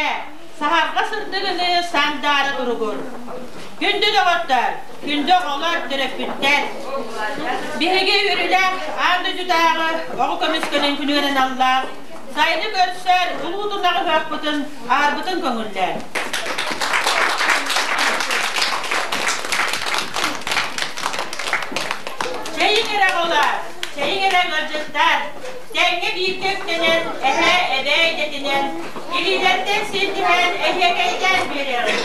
эҕэрдэ, саһарҕа сырдыгыныы сандаара туругур. Күндү доҕоттор, күндү оҕолор, төрөппүттэр! Биһиги үөрүүлээх аан дойдутааҕы оҕо көмүскэлин күнүгэр аналлаах сайыны көрсөр улуу тунаҕы ыһыахпытын аарбытын көҥүллээн. Чэйиҥ эрэ оҕолор, чэйиҥ эрэ ыалдьыттар, тэҥҥэ бииргэ үктэнэн, эһээ, эбээ идэтинэн, илиилэртэн сирдиһэн, эһиэкэйдээн биэриэҕиҥ.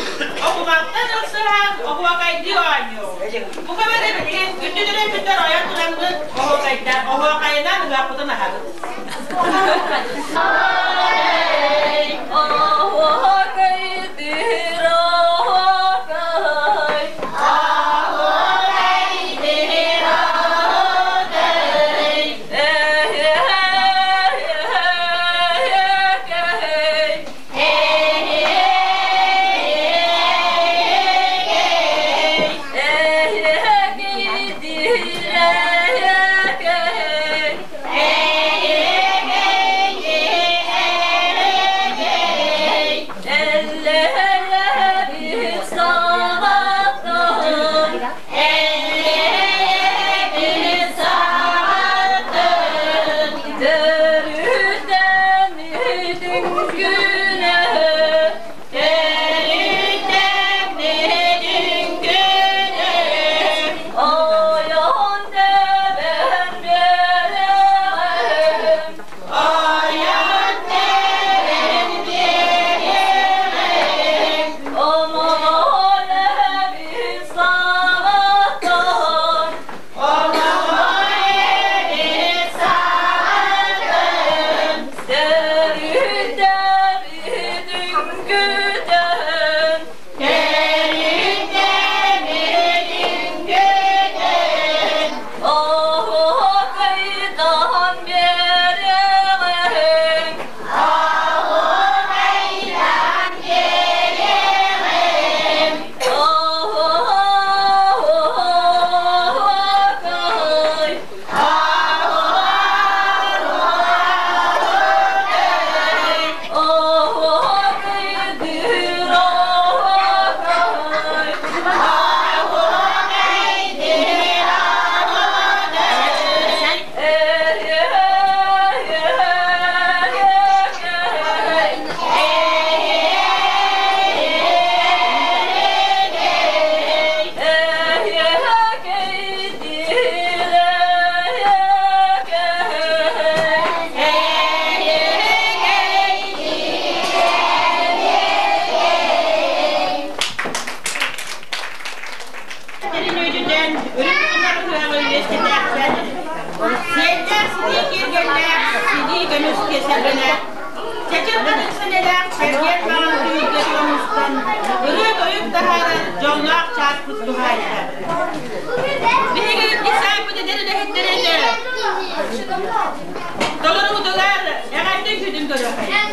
Окумалтан ылсыһан, оһуокайдыы оонньуу. Бука бары билигин күндү төрөппүттэр ойон тураммыт оһуокайынан ыһыахпытын аһабыт. Сиэннээх ситии киэргэллээх, сидии көмүс киэсэллээх, чэчир хатыҥ сэнэлээх чэргиэн маҥан түһүлгэ туруҥустан ырыа-тойук таһаарар дьоллоох чааспыт туһаайда. Биһиги икки эдэр үлэһиттэрин толоруутугар эҕэрдэ үкүүтүн көрүөххэйиҥ.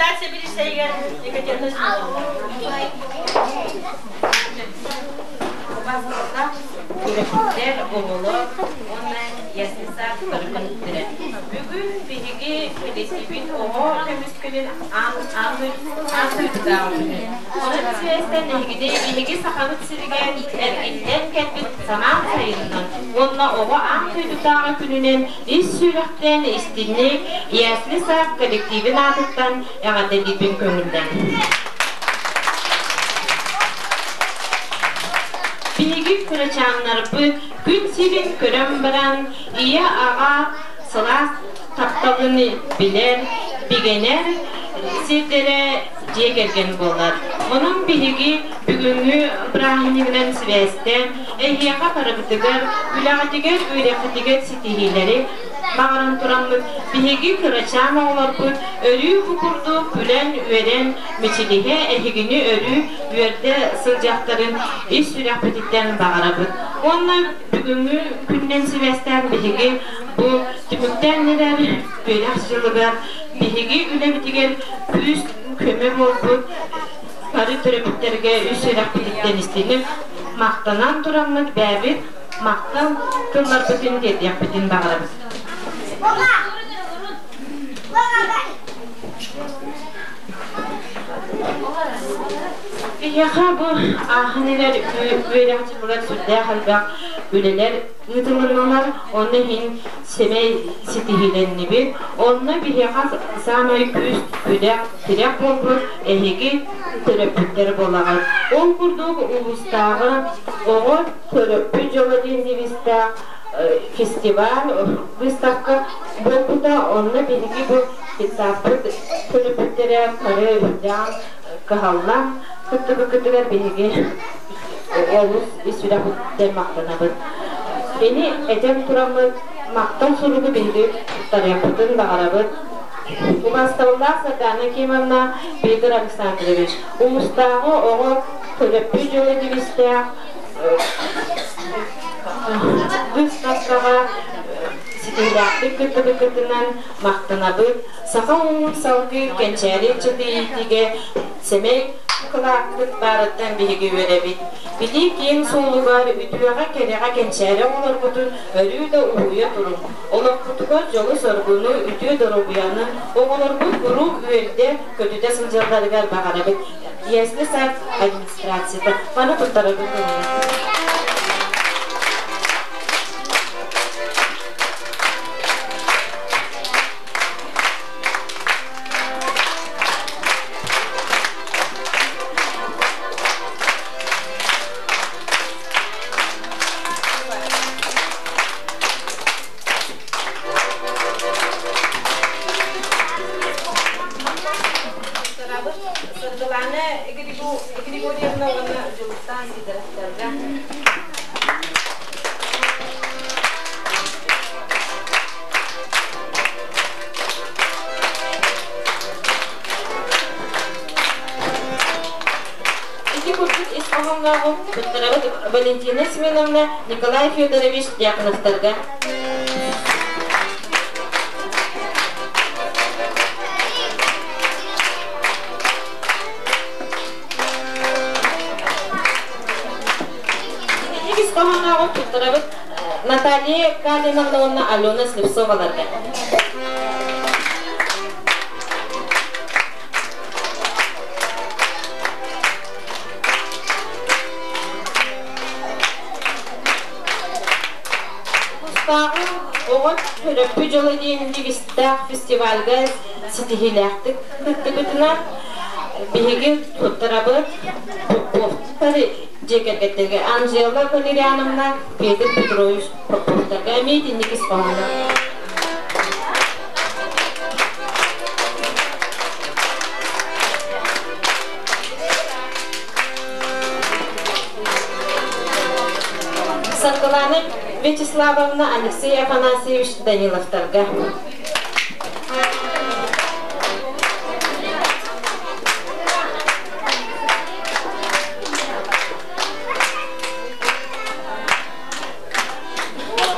Детсад сэбиэдиссэйигэр Екатерина Семеновна. Төрөппүттэр, оҕолор уонна ясли-сад көрүҥнэрэ. Бүгүн биһиги кэлэктииппит оҕо көмүскэлин аан аан дойдутааҕы күнэ. Онон сибээстээн эһигини биһиги Сахабыт сиригэр эргиллэн кэлбит самаан сайынынан уонна оҕо аан дойдутааҕы күнүнэн ис сүрэхтэн истиҥник ясли-сад коллективин аатыттан эҕэрдэлиирбин көҥүллээн. Биһиги кырачааннарбыт күн сирин көрөн баран, ийэ-аҕа сылаас тапталын билэр, бигэнэр сирдэрэ дьиэ кэргэн буолар. Онон биһиги бүгүҥҥү бырааһынньыгынан сибээстээн, эһиэхэ барыбытыгар, үлэҕитигэр, үөрэххитигэр ситиһиилэри баҕаран тураммыт, биһиги кырачаан оҕолорбут өрүү бу курдук күлэн-үөрэн, мичилиһэ эһигини өрүү үөрдэ сылдьыахтарын ис сүрэхпититтэн баҕарабыт. Уонна бүгүҥҥү күнүнэн сибээстээн биһиги бу түмүктээн эрэр үөрэх дьылыгар биһиги үлэбитигэр күүс көмө буолбут бары төрөппүттэргэ үс сүрэхпититтэн истиҥник махтанан тураммыт бэйэбит махтал тылларбытын тиэрдиэхпитин баҕарабыт. Биһиэхэ бу ааһан эрэр үөрэх дьылыгар сүрдээх элбэх үлэлэр ыытылыннылар, онно иһин сэмэй ситиһиилэннибит. Онно биһиэхэ саамай күүс, күдэх, тирэх буолбут эһиги төрөппүттэр буолаҕыт. Ол курдук улуустааҕы оҕо төрөппүт дьоло диэн девизтээх фестиваль, выставка буолбута. Онно биһиги бу детсадпыт төрөппүттэрэ бары үрдээн кыһаллан кыттыбыккытыгар биһиги олус ис сүрэхпититтэн махтанабыт. Ини этэн тураммыт махтал суругу биһиги туттарыахпытын баҕарабыт. Убаастабыллаах Сардаана Кимовна, Петр Александрович, улуустааҕы оҕо төрөппүт дьоло девизтээх Выставкаҕа ситиһиилээхтик кыттыбыккытынан махтанабыт. Саха омук салгыы кэнчээри ыччаты сэмэй кылааккыт баарыттан биһиги үөрэбит. Билии киэҥ суолугар үтүөҕэ-кэрэҕэ кэнчээри оҕолоргутун өрүү да уһуйа туруҥ. Олохпутугар дьолу-соргуну, үтүө доруобуйаны, оҕолорбут куруук үөрдэ, көтүтэ сылдьалларыгар баҕарабыт. Ясли сад администрацията маны туттарарбын көҥүлэ. Саргылаана Григорьевна уонна Дьулустаан Сидоровтарга. Ити курдук ис хоһооннооҕу туттарабыт Валентина Семеновна, Николай Федорович Дьяконовтарга. Итинник ис хоһооннооҕу туттарабыт Наталья Калиновна уонна Алена Слепцоваларга. Улуустааҕы оҕо төрөппүт дьоло диэн девизтээх фестивальга ситиһиилээхтик кыттыбытынан биһиги туттарабыт Поповтар дьиэ кэргэттэргэ Анжела Валерьяновна, Петр Петрович Поповтарга эмиэ итинник ис хоһооно. Саргылана Вячеславовна, Алексей Афанасьевич Даниловтарга.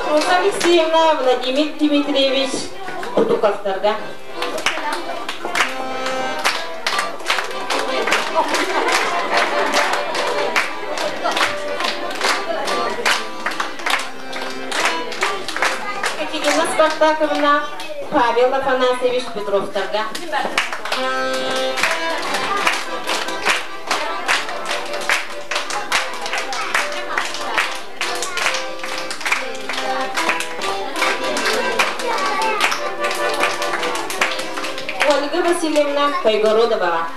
Роза Алексеевна, Владимир Дмитриевич Кутуковтарга. Спартаковна, Павел Афанасьевич Петровтарга. Ольга Васильевна Кайгородоваҕа.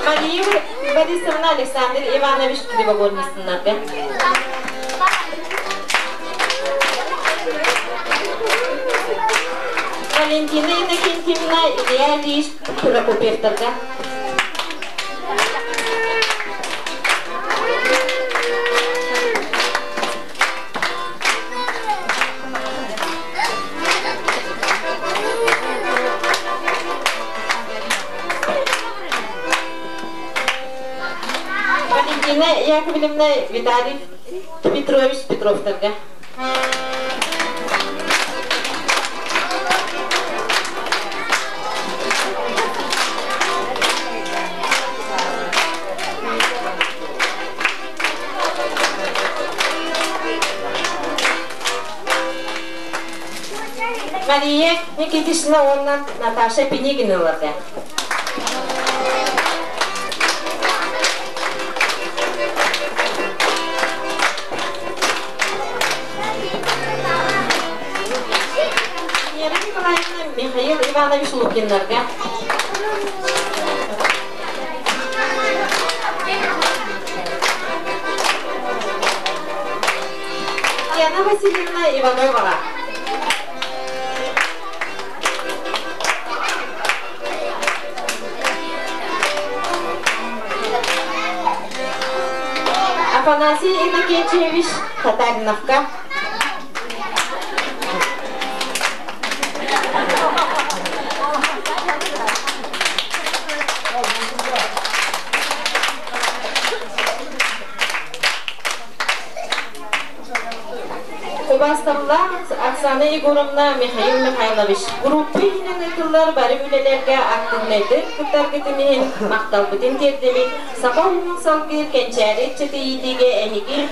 Мария Борисовна Александр Иванович Кривогорницыннарга. Валентина Иннокентьевна Илья Ильич Прокопьевтарга. Валентина Яковлевна Виталий Петрович Петровтарга. Мария Никитична уонна Наташа Пинигиналарга. Вера Николаевна Михаил Иванович Лукиннарга. Яна Васильевна Иванова. Афанасий Иннокентьевич Татариновка. Убаастабыллаах Оксана Егоровна, Михаил Михайлович, группа иһинэн ыытыллар бары үлэлэргэ активнайдык кыттаргытын иһин махталбытын тиэрдэбит. Саха омугун салгыыр кэнчээри ыччаты иитиигэ эһиги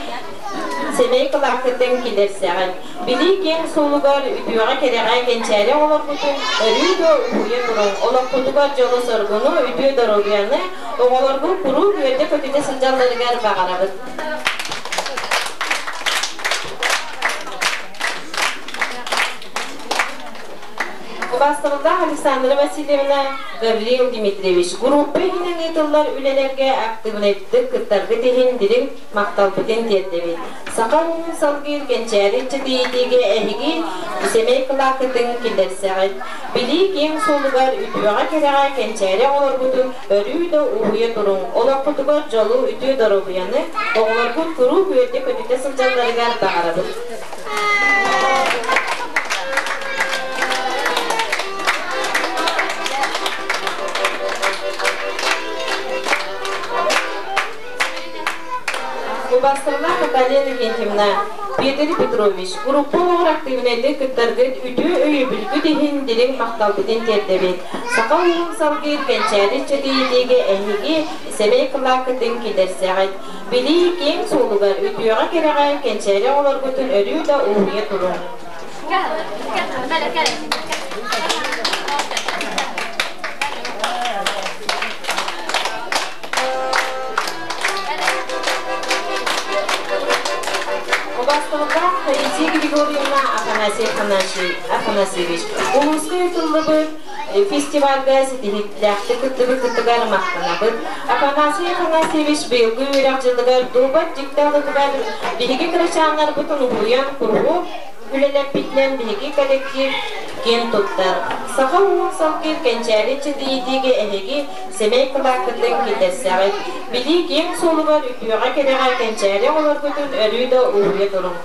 сэмэй кылааккытын киллэрсэҕит. Билии киэҥ суолугар үтүөҕэ-кэрэҕэ кэнчээри оҕолоргутун өрүү да уһуйа туруҥ. Олоххутугар дьолу-соргуну, үтүө доруобуйаны, оҕолоргут куруук үөрдэ-көтүтэ сылдьалларыгар баҕарабыт. Убаастабыллаах Александра Васильевна, Гаврил Дмитриевич, группа иһинэн ыытыллар үлэлэргэ актыыбынайдык кыттаргыт иһин дириҥ махталбытын тиэрдэбит. Саха омугун салгыыр кэнчээри ыччаты иитиигэ эһиги сэмэй кылааккытын киллэрсэҕит. Билии киэҥ суолугар үтүөҕэ-кэрэҕэ кэнчээри оҕолоргутун өрүү да уһуйа туруҥ. Олоххутугар дьолу, үтүө доруобуйаны, оҕолоргут куруук үөрдэ-көтүтэ сылдьалларыгар баҕарабыт. Убастыылаах Наталья Иннокентьевна, Петр Петрович, группа олоҕор актыыбынайдык кыттаргыт үтүө өйөбүлгүт иһин дириҥ махталбытын тиэрдэбит. Саха улууһун салгыыр кэнчээри ыччаты иитиигэ эһиги сэмэй кылааккытын киллэрсэҕит. Билии киэҥ суолугар үтүөҕэ-кэрэҕэ кэнчээри оҕолоргутун өрүү да уһуйа туруҥ. Убастабыллаах Таисия Григорьевна Афанасий Афанасьевич, улууска ыытыллыбыт фестивальга ситиһиилээхтик кыттыбыккытыгар махтанабыт. Афанасий Афанасьевич быйылгы үөрэх дьылыгар дуобат дьикти алыбыгар биһиги кырачааннарбытын уһуйан куруһуок үлэлэппитинэн биһиги коллектив киэн туттар. Саха уһун салгыыр кэнчээри ыччаты иитиигэ эһиги сэмэй кылааккытын киллэрсэҕит. Билии киэҥ суолугар үтүөҕэ-кэрэҕэ кэнчээри оҕолоргутун өрүү да уһуйа туруҥ.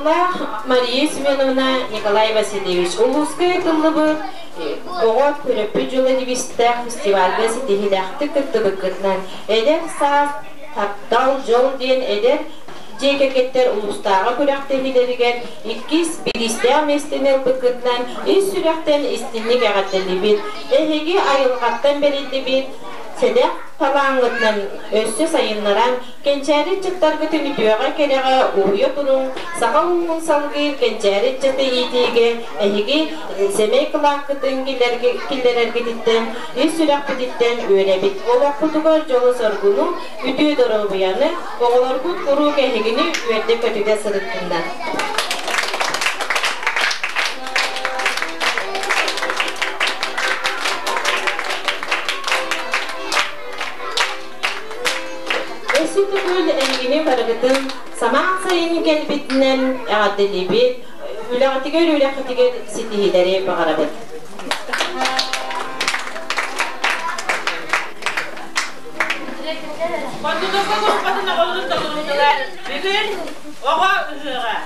Убаастабыллаах Мария Семеновна, Николай Васильевич, улууска ыытыллыбыт оҕо төрөппүт дьола девизтээх фестивальга ситиһиилээхтик кыттыбыккытынан эдэр саас, таптал, дьол диэн эдэр дьиэ кэргэттэр улуустааҕы күрэхтэһиилэригэр иккис бириистээх миэстэни ылбыккытынан ис сүрэхтэн истиҥник эҕэрдэлиибит. Эһиги айылҕаттан бэриллибит сэдэх талааҥҥытынан өссө сайыннаран, кэнчээри ыччаттаргытын үтүөҕэ-кэрэҕэ уһуйа туруҥ, саха ууһун салгыыр кэнчээри ыччаты иитиигэ эһиги сэмэй кылааккытын киллэрэргититтэн ис сүрэхпититтэн үөрэбит. Олоххутугар дьолу-соргуну, үтүө доруобуйаны, оҕолоргут куруук эһигини үөрдэ-көтүтэ сырыттыннар. Өссө төгүл эһигини барыгытын самаан сайын кэлбитинэн эҕэрдэлиибит, үлэҕитигэр үөрэххитигэр ситиһиилэри баҕарабыт. Хотутукка группатын оҕолорун толоруутугар бүгүн оҕо ыһыаҕа.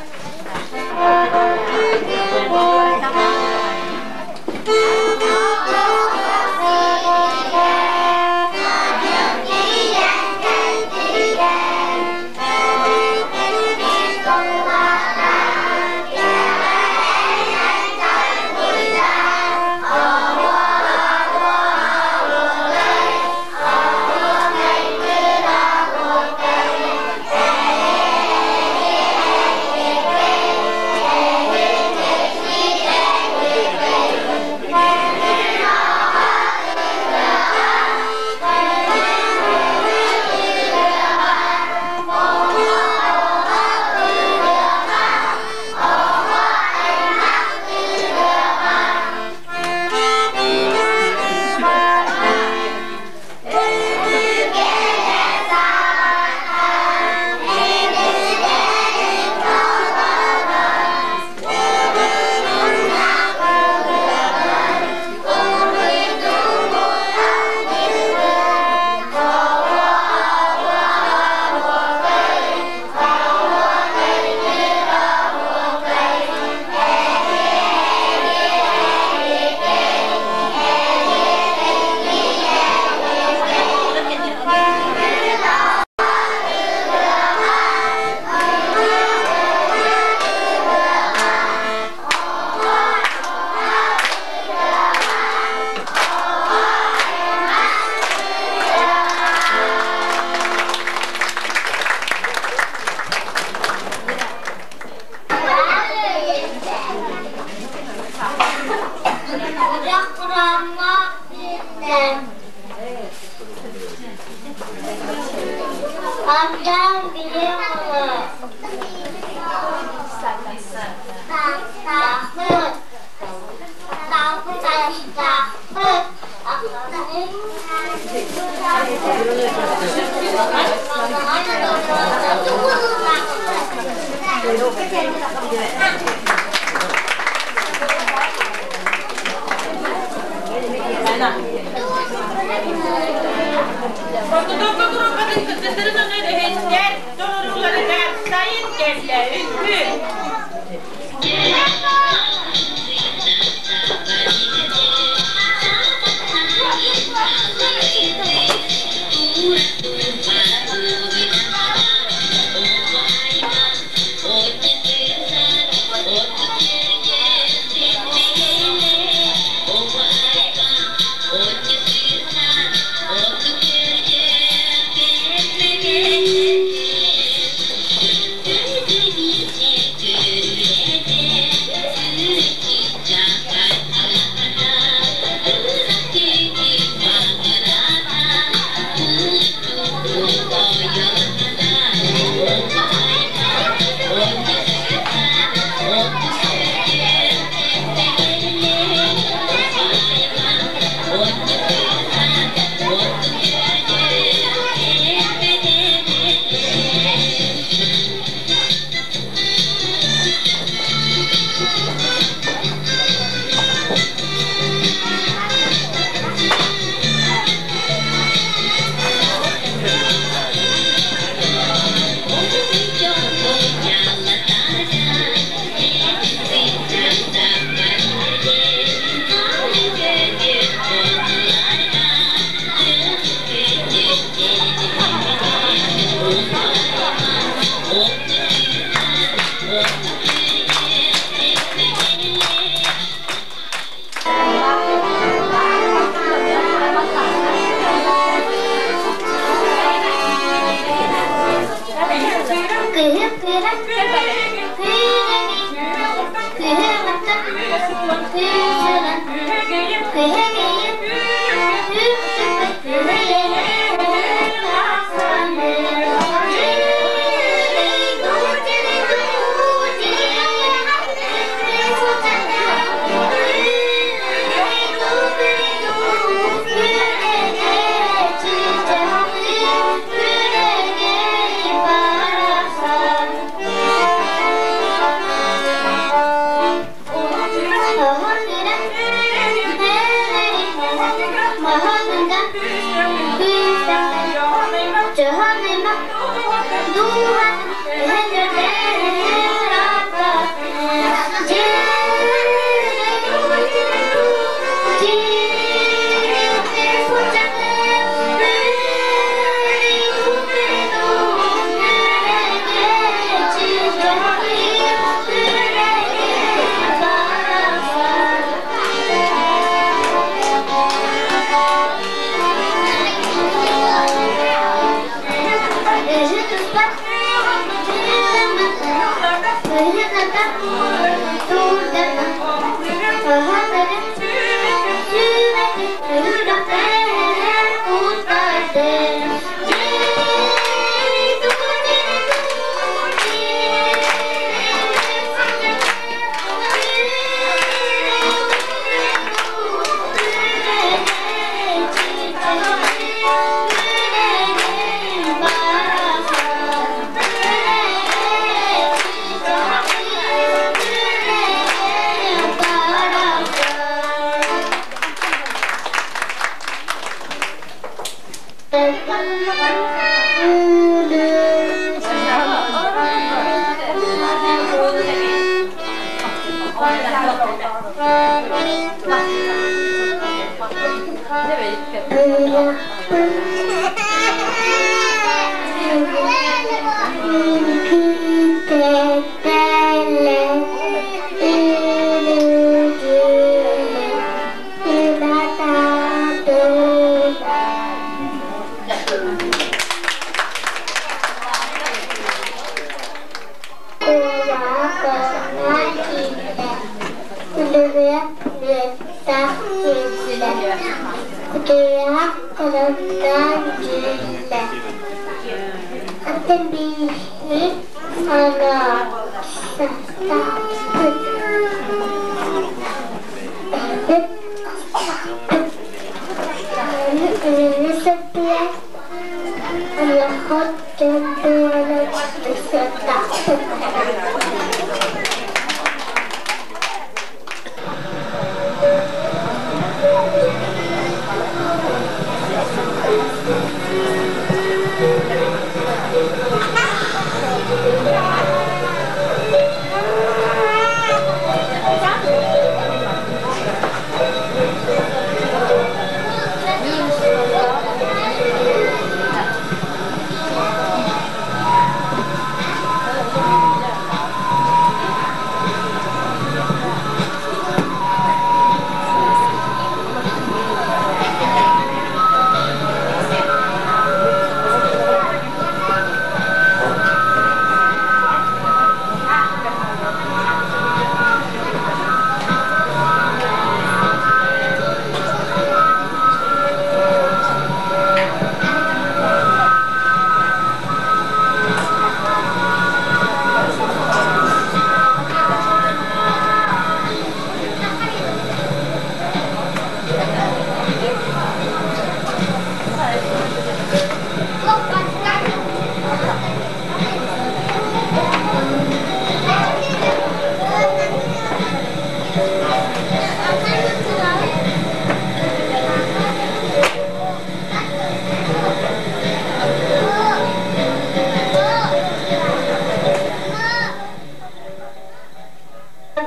Хотутукка группатын кыргыттарын онон өһөстөр толорууларыгар сайын кэллэ үҥкүү.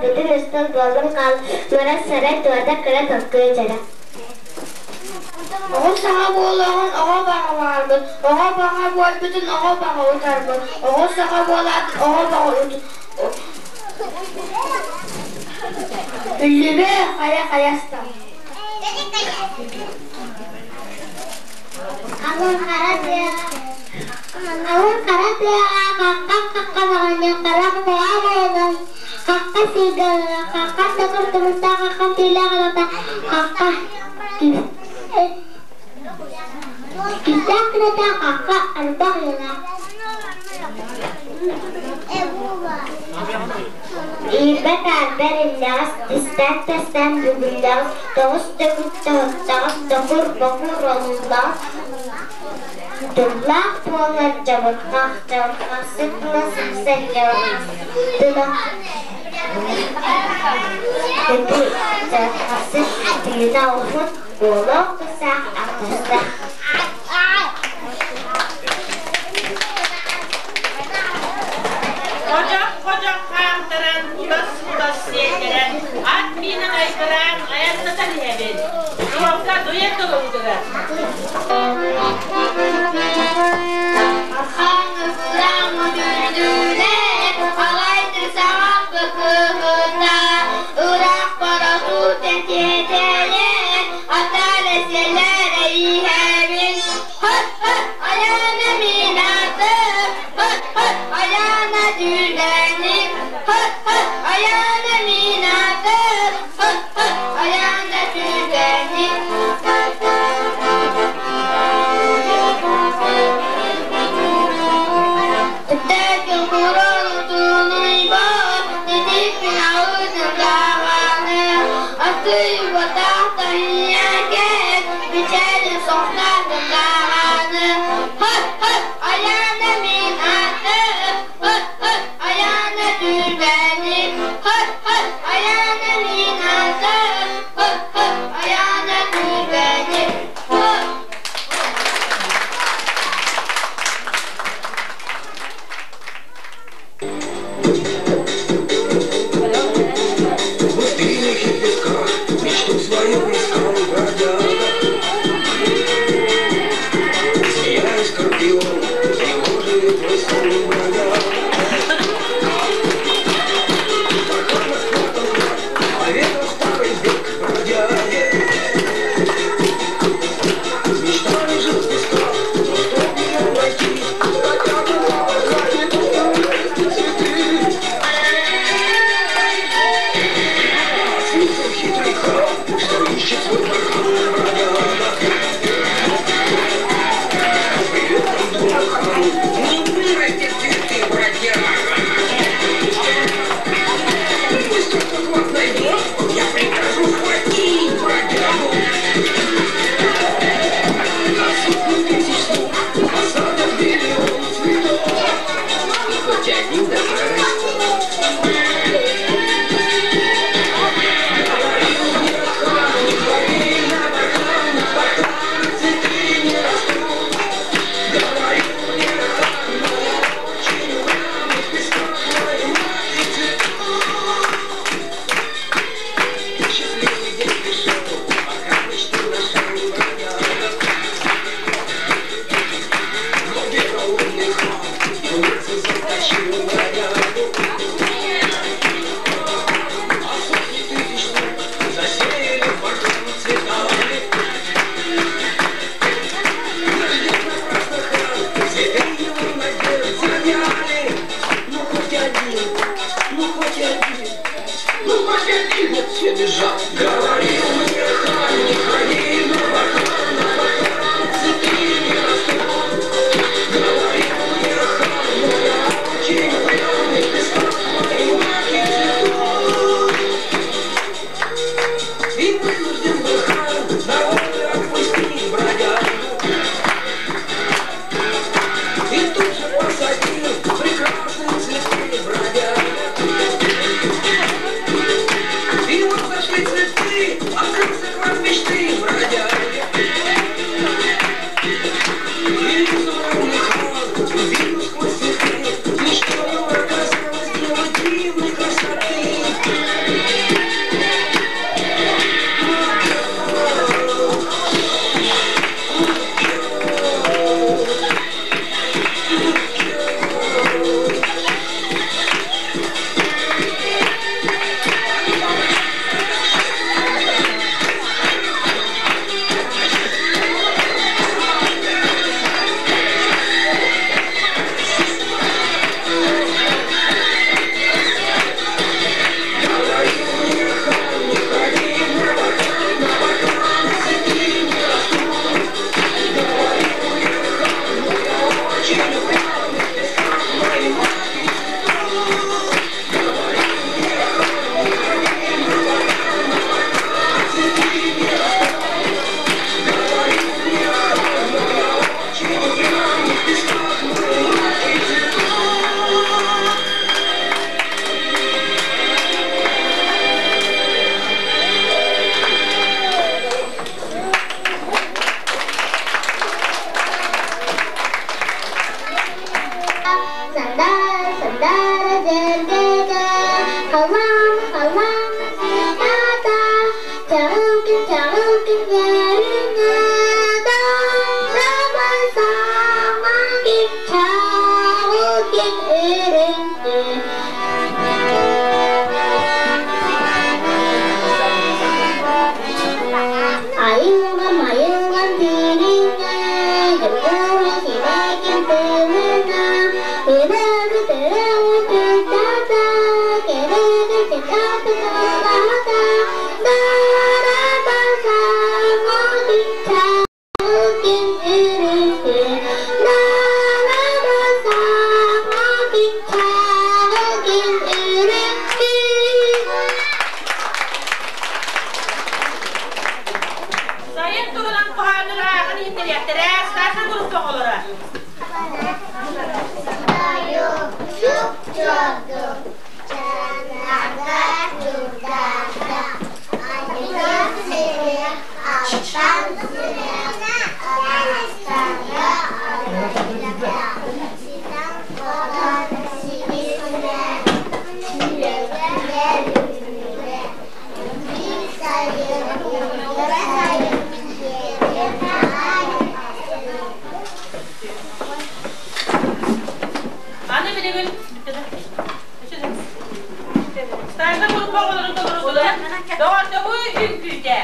Бүтүн ыстал буоллун хаал, мара сарай туота кыра толкуй дьара. Оҕо саҥа буолуоҕун оҕо баҕа баҕарбыт, оҕо баҕа буолбутун оҕо баҕа утарбыт, оҕо саҕа буолаатын оҕо баҕа Үллүбэ хайа хайастан. Алын хара тыаҕа Алын хара тыаҕа хахха хахха баҕанньа харах баҕа буолан. Хахха сиргэ хахха төгүр тумустаах хахха түүлээх алата хахха күүстээх кыната хахха арбах ыла. Иирбэ-таарбар иллэҕэс, истээн-тэстээн бүгүллэҕэс, тоҕус төгүл тоһуттаҕас, токур-бокур олуллаҕас, тыллаах буолар дьабырҕах, дьабырҕахсыт тыла сахсар дьабырҕахсыт тыла ытыы, дьабырҕахсыт тыына уһун, буолуох тустаах артыыстаах. Ходьох-ходьох хаамтаран, кутас-кутас сиэттэрэн, ат миинин айгыраан айаннатан иһэбин. Суолга дуйа тылылгыра. Мечту свою искал бродяга. Змея и скорпион тревожили твой сон, бродяга. Бархана спрятал враг, поведал старый век бродяге. С мечтами жил в песках, но чтоб ее найти, бродяга на бархане туда цветы. Слышал хитрый хан, что ищет свой бархан бродяга. Привет, думал хан, не вырастет цветы, бродяга. Быстро как вас найду, я прикажу схватить бродягу. А сотни тысяч слуг, а садов миллион цветов. И хоть один да прорастет. Говорил мне хан, не ходи на бархан, на бархан цветы не растут. Говорил мне хан, но я очень упрямый, в песках мои маки цветут. Счастливый день пришел, пока мечту нашел бродяга. Но вероломный хан в улице затащил бродягу. А сотни тысяч слуг засеяли бархан цветами. Ждет напрасно хан, цветы его надежд завяли. Ну хоть один, ну хоть один, ну хоть один, нет, все бежал. Говорил мне хан, не ходи на бархан, на бархан цветы не растут. Говорил мне хан, но я очень упрямый, в песках мои маки цветут. И вынужден был хан на волю отпустить бродягу. И тут же посадил прекрасные цветы бродяга. И вот зашли цветы, а Сайын туһунан хоһоонун ааҕан иһиттэриэхтэрэ старшай группа оҕолоро. Аны билигин Старшай группа оҕолорун толорутулар доҕордоһуу үҥкүүтэ.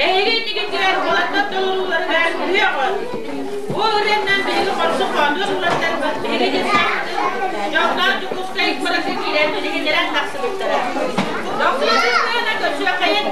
Эһиги иннигитигэр уолаттар толорууларыгар күһүөх от. Бу ырыаннан биһиги хорсун хоонньур уолаттарбыт биһиги дьиҥнээхпитин дьонноох Дьокуускай куоракка киирэн билиһиннэрэн тахсыбыттара. Дохсун көрсүөххэйин.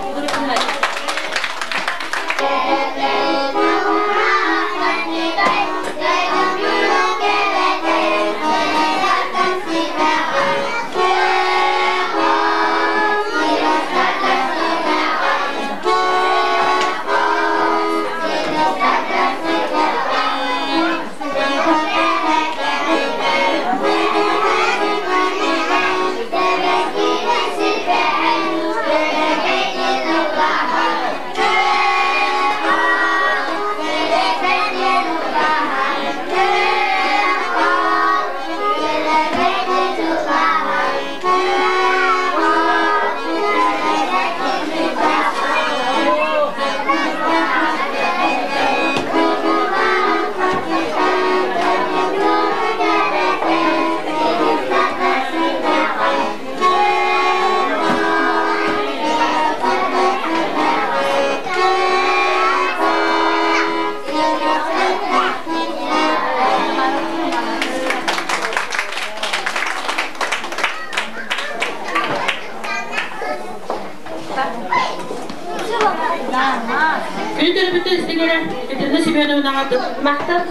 эрэ, Екатерина Семеновнаҕа Махтал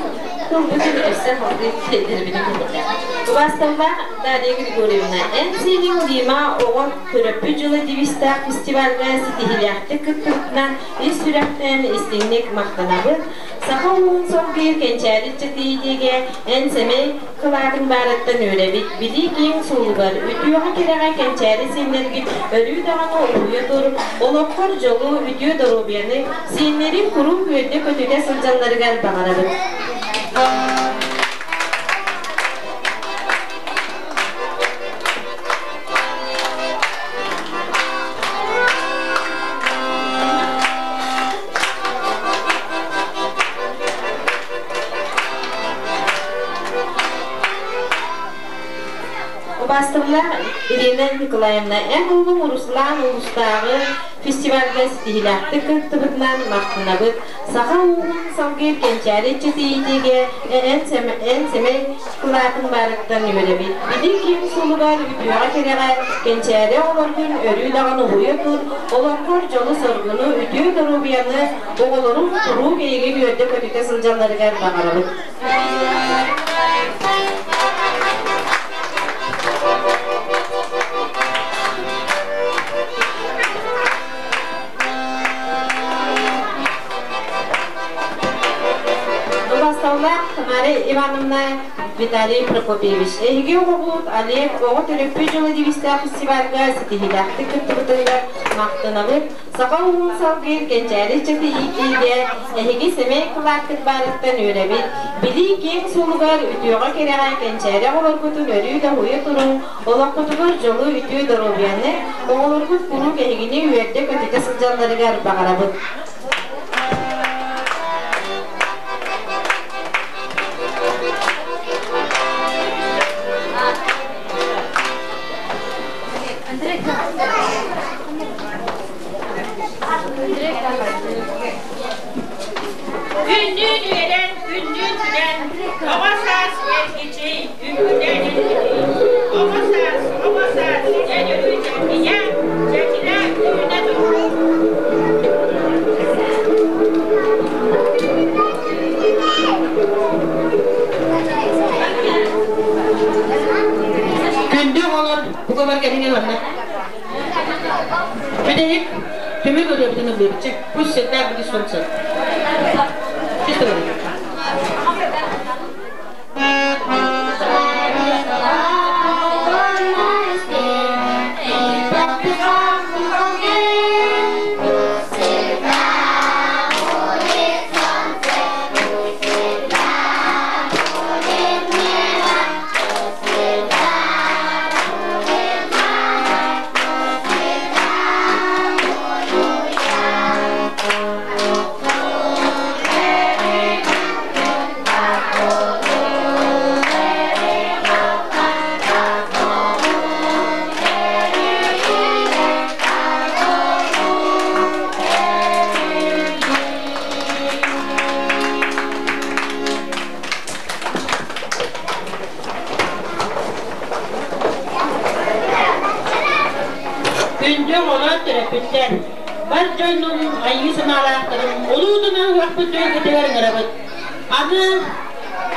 тылбытын өссө салгыы тиэрдэрбитин кэтэһэ. Убаасталлаах Дарья Григорьевна, эн сиэниҥ Дима оҕо төрөппүт дьыла девизтээх фестивальга ситиһиилээхтик кыттыбытынан ис сүрэхтэн истиҥник махтанабыт. Саха ууһун салгыыр кэнчээри ыччатыйдигэ эн сэмэй кылаатын баарыттан үөрэбит. Билии киэҥ суолугар, үтүөҕэ-кэрэҕэ кэнчээри сиэннэргит өрүү даҕаны уһуйа тур, олоххор дьолу, үтүө доруобуйаны, сиэннэриҥ куруук үөрдэ-көтүтэ сылдьалларыгар баҕарабыт. Убаастабыллаах Ирина Николаевна, эн уолуҥ Руслан улуустааҕы фестивальга ситиһиилээхтик кыттыбытынан махтанабыт. Саха ууһун салгыыр кэнчээри иччитийиитигэ эн сэмэй кылаатын баарыттан үөрэбит. Билии киэҥ суолугар үтүөҕэ-кэрэҕэ кэнчээри оҕолоргун өрүү даҕаны уһуйа тур, олоххор дьолу-соргуну, үтүө доруобуйаны, оҕолоруҥ куруук эйигин үөрдэ-көтүтэ сылдьалларыгар баҕарабыт. Убасталлаах Тамара Ивановна, Виталий Прокопьевич, эһиги оҕоҕут Олег оҕо төрөппүт дьоло девизтээх фестивальга ситиһиилээхтик кыттыбытыгар махтанабыт. Саха ууһун салгыыр кэнчээри ыччаты иитиигэ эһиги сэмэй кылааккыт баарыттан үөрэбит. Билии киэҥ суолугар үтүөҕэ-кэрэҕэ кэнчээри оҕолоргутун өрүү да уһуйа туруҥ, олоххутугар дьолу, үтүө доруобуйаны, оҕолоргут куруук эһигини үөрдэ-көтүтэ сылдьалларыгар баҕарабыт. Күннүүн үөрэн, күннүүн күлэн, оҕо саас эргичий, үҥкүтэн эргичий. Оҕо саас, оҕо саас, дьэ өрүү чэлгийэ, чэчирэ үүнэ тур. Күндү оҕолор, бука бар кэлиҥ манна. Бүтэһик түмүк ырыабытын ыллыыбыт. Пусть всегда будет солнце. Чисто Күндү оҕолор төрөппүттэр, бар дьоннум айыы санаалаахтарын улуутунан ыһыахпыт түһүлгэтигэр ыҥырабыт. Аны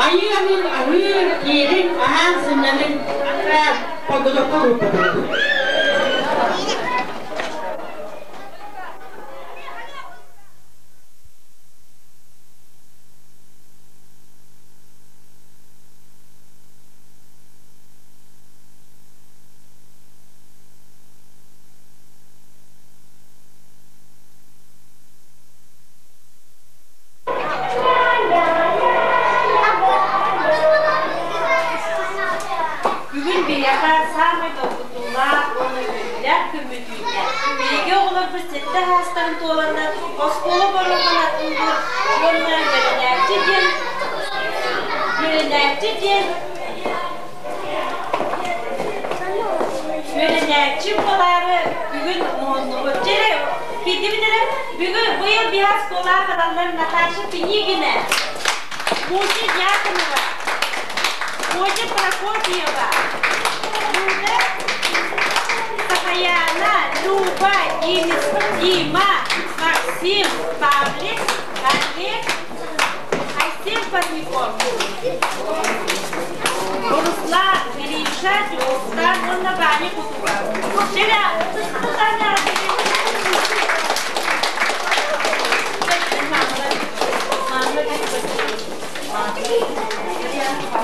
айыы аһын аһыы, киириҥ, аһаан сынньаныҥ, анараа подготовка группатыгар. Бүгүн биһиэхэ саамай долгутуулаах уонна үөрүүлээх күммүт үүннэ. Биһиги оҕолорбут сэттэ саастарын туоланнар оскуола боруогун атыллыыр уонна үөрэнээччи диэн үөрэнээччи диэн үөрэнээччи буолаары бүгүн муһуннубут. Дьэ, киирдибит эрэ. Бүгүн быйыл биһи оскуолаҕа бараллар Наташа Пинигина, Муся Дьяконова, Мотя Прокопьева, Люда Сахаяна, Люба, Дима, Максим, Павлик, Андрей Айсен Парников. Руслан, Мириша, Дьулустан уонна Ваня Кутуков. Чэрэ,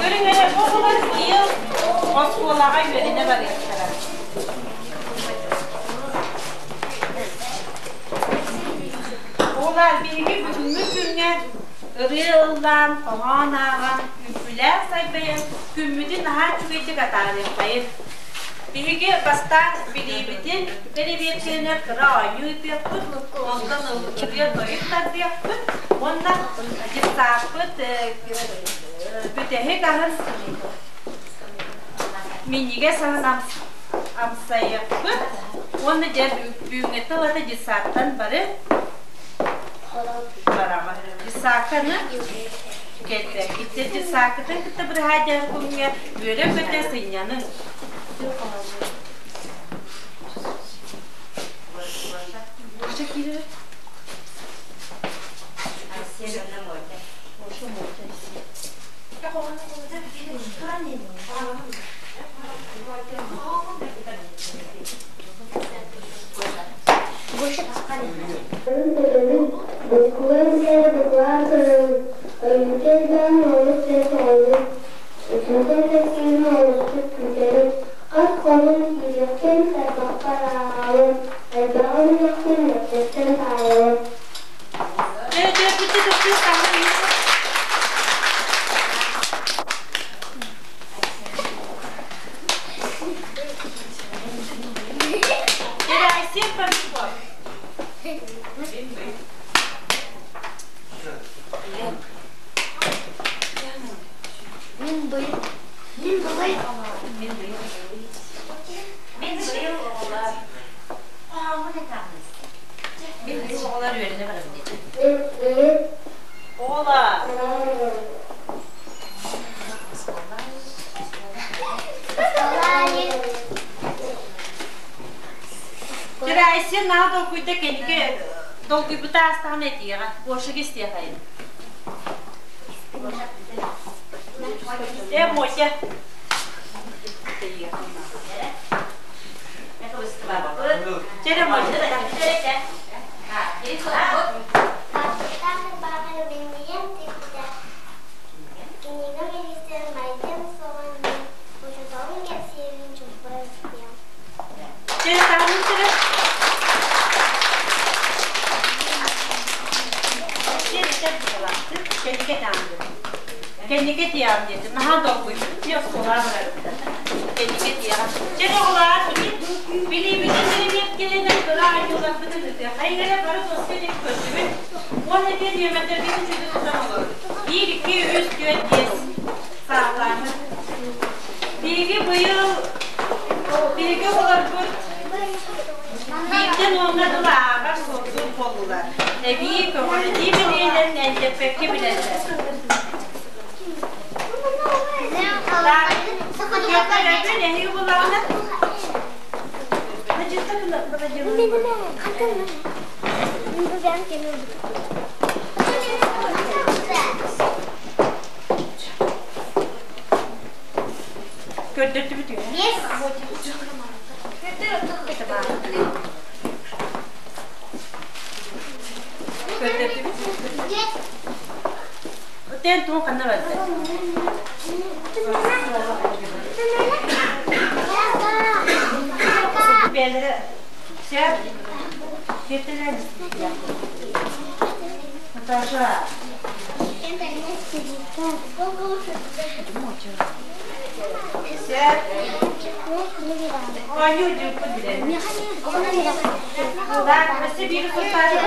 Көрүҥ эрэ, бу оҕолор быйыл оскуолаҕа үөрэнэ барыахтара. Оҕолор, биһиги бүгүҥҥү күҥҥэ ырыа ыллаан, хоһоон ааҕан, үҥкүүлээх сайбайан күммүтүн наһаа үчүгэйдик атаарыаххайын. Биһиги бастаан билиибитин бэрэбиэркэлэнэр кыра оонньуу ыытыахпыт, онтон ырыа-тойук тардыахпыт уонна детсадпыт бүтэһик аһын минньигэс аһын амсайыахпыт уонна дьэ бүгүҥҥүттэн ылата детсадтан бары бараҕа. Детсадканы кэлбэккит. Детсадкытын кытта быраһаайдаһар күҥҥэ үөрэ-көтө сынньаныҥ. Хас хонон киириэхпин тарбахпар ааҕабын, элбэҕин үөхпүн бэттэхтэн таайабын. Мин быйыл Мин быйыл Мин быйыл оҕолор Мин быйыл оҕолор үөрэнэ барабын диэтим. Оҕолор Кирайсин наһаа долгуйда кэнники долгуйбута аастаҕына этиэҕэ. Гоша истиэхэйин. Э, Мотя. Чэрэ Мотя. Чэрэ таһымын чэрэ. Кэнники таамды. Кэнники тиэҕим диэтим. Наһаа долгуйдум. Дьэ оскуолаҕа барарым да. Кэнники тиэҕим. Чэ оҕолоор, билиибитин бэрэбиэркэлэнэн кыра оонньууларбытын ытыах. Эйгэлэр бары тоска диэн көрдүбүт. Уонна диэн нүөмэрдэргитин сүдү тутан олорун. Биир, икки, үс, түөрт, биэс. Саҕалааммыт. Биһиги быйыл биһиги оҕолорбут бииртэн уонна дылы ааҕар суоттуур буоллулар. Эбии көҕүрэтии бэлиэлэрин эндэппэккэ билэллэр. Көҕүрэтин эһиги булаҕына Көрдөрдүбүт үһү. Көрдөрдүбүт. Тен туох ханна барда? Бээлere Сэр, сертелер. Наташа. Сэр. Оонньуу дьылпыт билэр. Так, өссө биир сылтаары.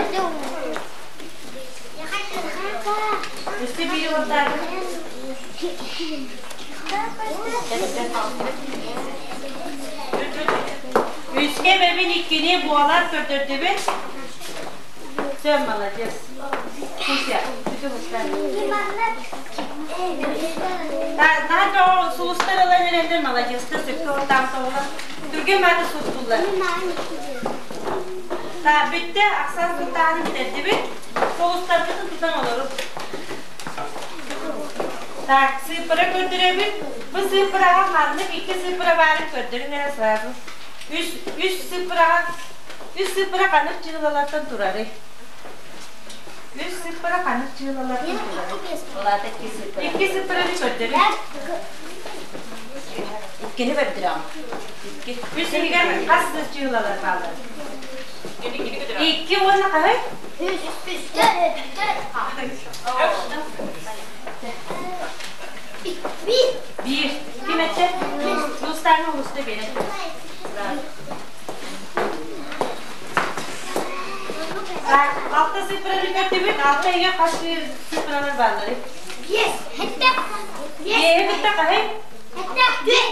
Өссө биир сылтаары. Үскэ бэбин иккини буолар көрдөрдүбүт. Все, молодец. Куся, Наһаа сулустар ылан эрэллэр, молодецтар, сөпкө ортаан тоҕулар. Түргэн мааты суттуллар. Та, бүттэ, ахсаан суттааны бүтэрдибит. Сулустаргытын тутан олорун. Так, сыыппара көрдөрөбүт. Бу сыыппараҕа ханнык икки сыыппара баарын көрдөрүҥ эрэ сразу. Үс, үс сыыппараҕа үс сыыппара ханнык чыылалартан турарый? Үс сыыппара ханнык чыылалартан турарый? Улаата икки сыыппара. Икки сыыппараны көрдөрүҥ. Иккини көрдөрөҕүн. Икки. Үс иһигэр хас чыылалар бааллар? Икки уонна хаһый? Үс, үс, төрт, төрт. Биир. Биир. Ким эттэ? Тустааны улуста биэрэн. Так, алта цифраны көрдүбүт. Алта иһигэр хас цифралар баалларый? Биэс. Сэттэ. Биэһи кытта хаһый? Сэттэ. Биир.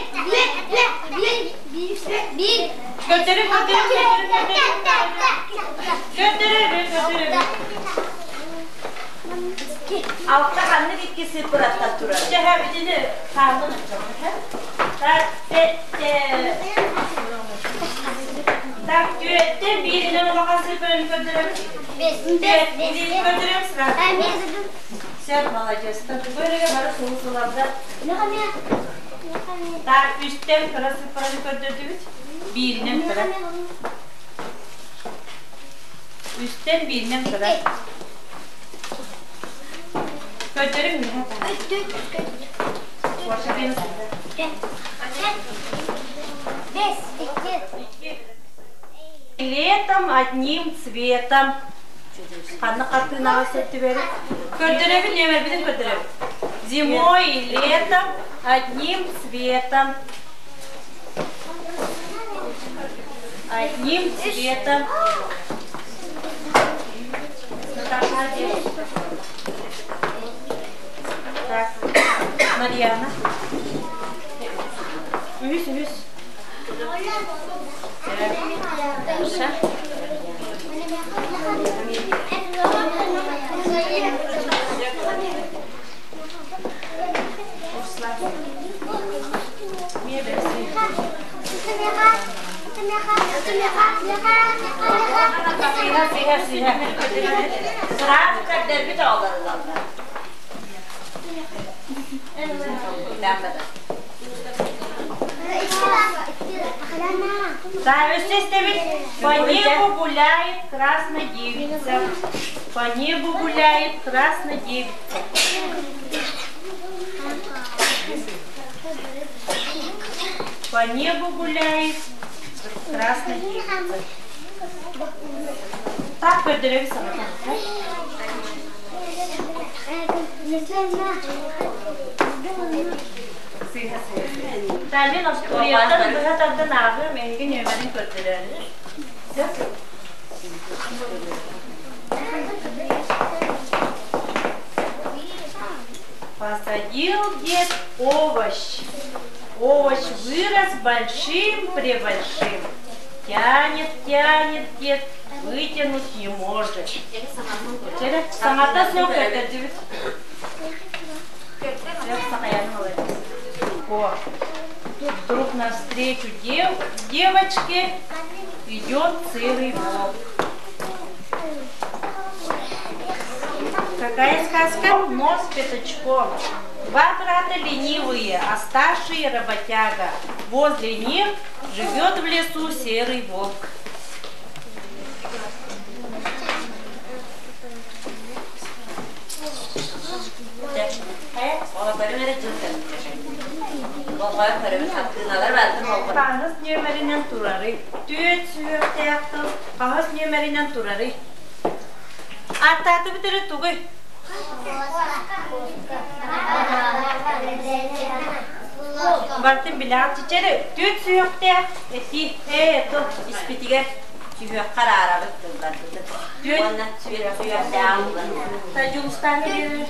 Биир. Биир. Биир. Көрдөрү, көрдөрү, көрдөрү, көрдөрү. Көрдөрөбүт, көрдөрөбүт. Алта ханнык икки сыыппыраттан турар? Чэ, итини хааллын оччоҕо. Так, сэттэ. Так, түөттэн бииринэн улахан сыыппараны көрдөрөбүт. Биирин көрдөрөбүт сразу. Сэр, молодец. Бу эрэ бары сулус ыларда. Так, үстэн кыра сыыппараны көрдөрдүбүт. Бииринэн кыра. Үстэн бииринэн кыра. Көрдөрүҥ миһэ. Летом одним цветом. Ханна хартыынаҕа сөптүбэри? Көрдөрөбүн, нүөмэрбитин көрдөрөбүн. Зимой и летом одним цветом. Одним цветом. Наташа, Так, Марьяна. Үһүс, үһүс. Даша. Сыыһа, сыыһа, сыыһа. Сразу көрдөрбүт оҕолорулаллар. Да, өссө истэбит. По небу гуляет красная девица. По небу гуляет красная девица. По небу гуляет красная девица. Так көрдөрөбүт саҥата. Сыыһа сыыһа. Талин остуоруйаттан быһа тардан ааҕыам эһиги нүөмэрин көрдөрөөрү. Посадил дед овощ. Овощ вырос большим-пребольшим. Тянет, тянет дед, вытянуть не может. Саҥата суох көрдөрдүбүт. Вдруг навстречу девочке идет целый волк. Какая сказка? Нос пятачком. Два брата ленивые, а старший работяга. Возле них живет в лесу серый волк. Хаһыс нүөмэринэн турарый? Түөрт сүһүөхтээх тыл хаһыс нүөмэринэн турарый? Аттаатыбыт эрэ тугуй? Бартын билэҕит чичэри түөрт сүһүөхтээх этии ээ тыл испитигэр Сүһүөххэ араарабыт тылларбытын. Уонна сүһүөхтээҕин булан. Дьулустаан биэрэр.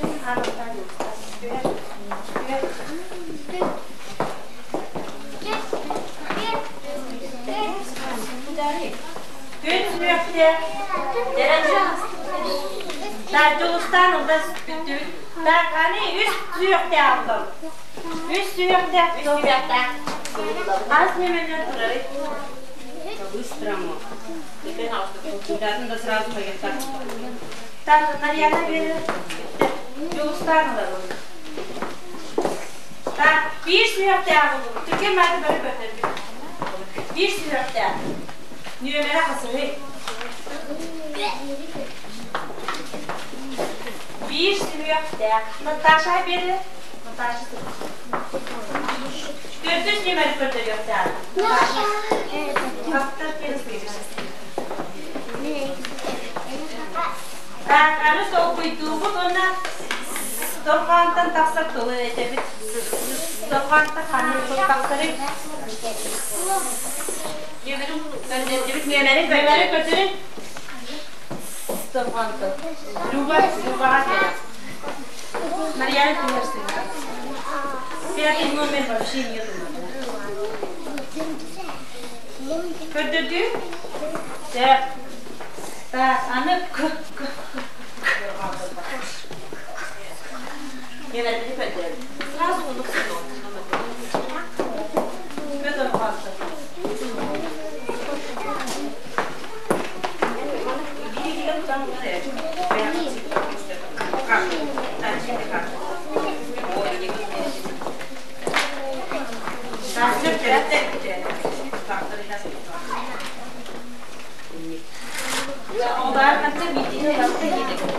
Түөрт сүһүөхтээх. Так, Дьулустаан ылдас бүттүбүт. Так, аны үс сүһүөхтээх булам. Үс сүһүөхтээх. Үс сүһүөхтээх. Хас нүөмэринэн турарый? По-быстрому. Да сразу поехали. Так, Нарьяна биэрэр. Дьулустаан ылабын. Так, биир сүһүөхтээх булбут. Түргэн мааты бары көрдөрбүт. Биир сүһүөхтээх. Нүөмэрэ хасыһый? Биир сүһүөхтээх. Наташа биэрэр. Наташа Төрдүс нүөмэри көрдөрүөхтээх. Наташа. Хаптар Так, аны толкуйдуубут уонна дорҕоонтон тахсар тылы этэбит. Дорҕоонтон ханнык тыл тахсарый? Көрдөрдүбүт нүөмэрин көрдөрүн көрдөрүн. Дорҕоонтон. Люба, Любаҕа кэлэ. Марьяна түһэрсин. Пятый номер вообще нету. Көрдөрдүү? Сөп. Так, аны к, к, к, к. Нүөмэрбитин көрдөрөбүт. Сразу оннук Петр Павлович.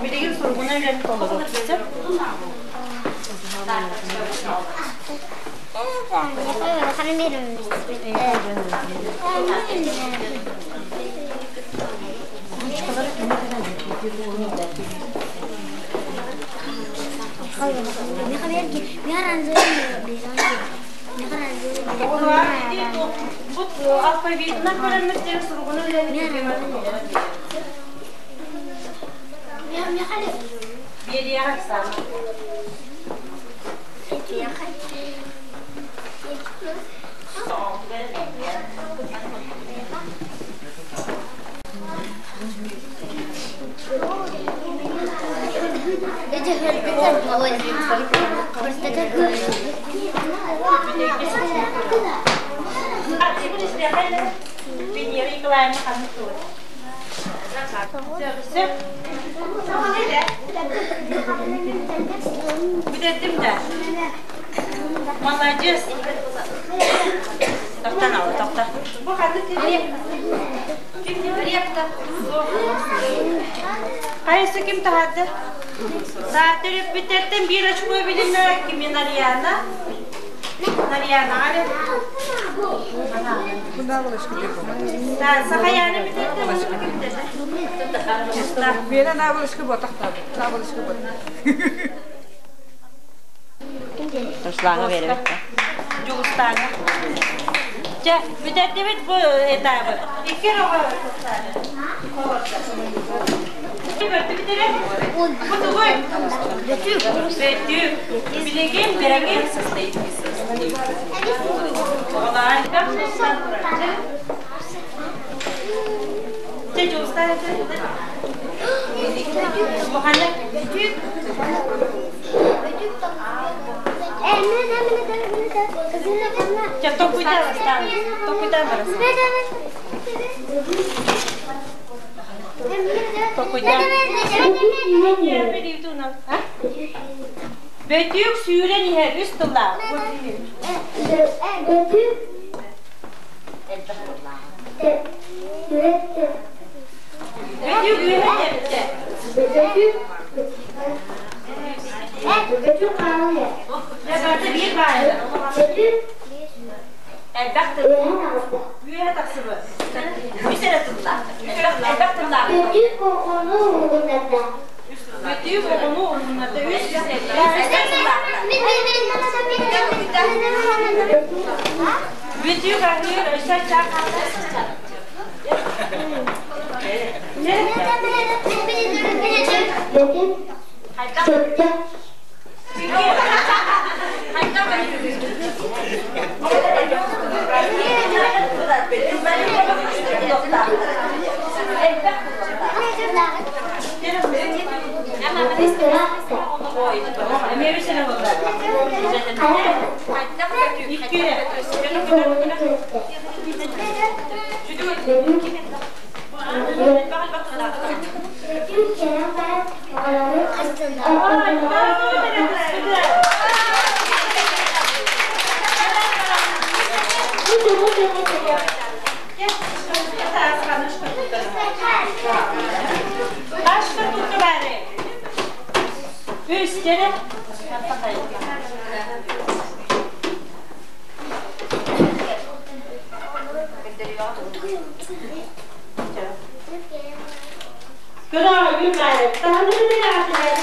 Билигин суругунан үлэни толоруохпут. Бу алфавитынан көрөммүт диэн суругунан үлэни Биэриэҕэ Оксана. Венера Николаевна ханнык туой? Сөп. Бүтэрдим да. Молодец. Тоқтан ал, тоқта. Бу ханнык ким репта? Хайысы ким таһарды? Төрөппүттэртэн биир очко билиннэ кими Нарьяна? Нарьяна али. Сахаяны бүтэрдэ, ким бүтэрдэ? Бена наволочка ботахтады. Наволочка бот. Руслаҥа биэрэбит. Дьулустааҥҥа. Чэ, бүтэрдибит бу этабы. Икки оҕо Көрдүбүт эрэ? Бу тугуй? Бөтүүк. Билигин билигин оҕолоор Чэ, Дьулустаан этэ. Бу ханна? Чэ, толкуйдаа бастаан. Толкуйдаа барасың. Толкуйдаа. Бөтүүк сүүрэн иһэр үс тыллаах. Бөтүүк үөһэ тэптэ. Дьэ, барыта биир баайы. Элбэх тыл. Үөһэ тахсыбыт. Үс эрэ тыллаах. Элбэх тыллаах. Бөтүүк оҕону уһуннарда. Үс Үс тыллаах. Бөтүүк аһыыр өссө чаак хаалла. Хайдах хайдах Эмиэ үс эрэ буолла. Икки эрэ. Чэрэ. Көрө, үүмээрэ. Таһаны билээхтэр.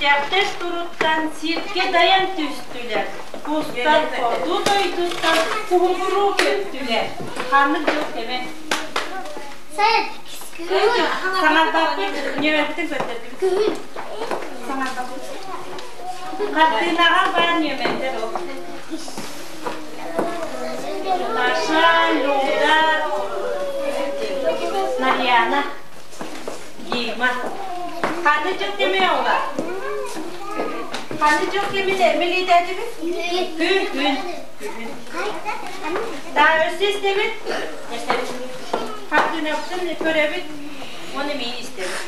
Чэхтэр туруттан сиргэ дайан түстүлэр, кустар хоту дойдуттан куһугуруу көттүлэр. Ханнык дьыл кэмэ? Саҥарбаппыт, ньүөмэппитин көрдөрдүбүт. Саҥарбаппыт. Хартыынаҕа баар ньүөмэрдэр ол. Маша, Люда, Нарьяна, Дима. Ханны дьыл кэми ола? Ханны дьыл кэми милиитэтибит? Күн, күн. Даа өссө истэбит? Истэбит. Хартыынабытын көрөбүт, уонна миин истэбит.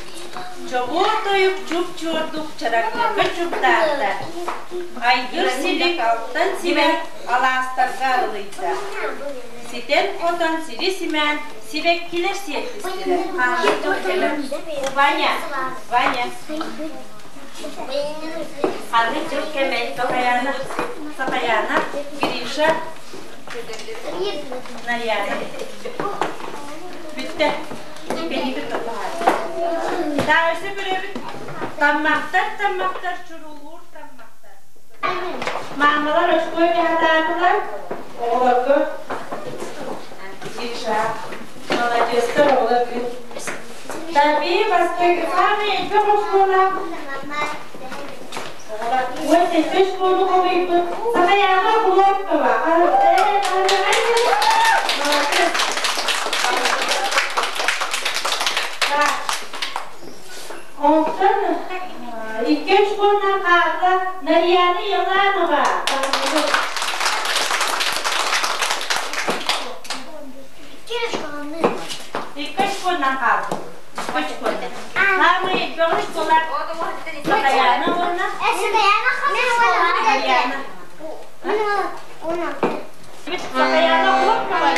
Чобуо тойук чуп-чуордук чараҥнарга чугдаарда. Айгыр силик алтан симэн алаастарга арылыйда. Ситэн-хотон сири симээн сибэккилэр сиэттистилэр. Ваня, Ваня. Ханнык дьыл кэмэй Сахаяна, Сахаяна, Гриша, Нарьяна. Бүттэ. Кэнники Таасы көрөбүт. Таммахтар, таммахтар, чурулуур таммахтар. Маамалар өскөй хатаатылар. Оҕолорго Гриша. Молодецтар оҕолор күн. Таби бастакы самый элбэх оскуола. Уон сэттэ оскуолу хомуйбут. Сахаяна Хлопкова. Молодец. Онтон икки-үс уонна хаалла Нарияна Еланова. Икки-үс уонна хаалла. Үч уонна. Самый элбэх школа Сахаяна уонна Нарияна. Сахаяна Хлопкова.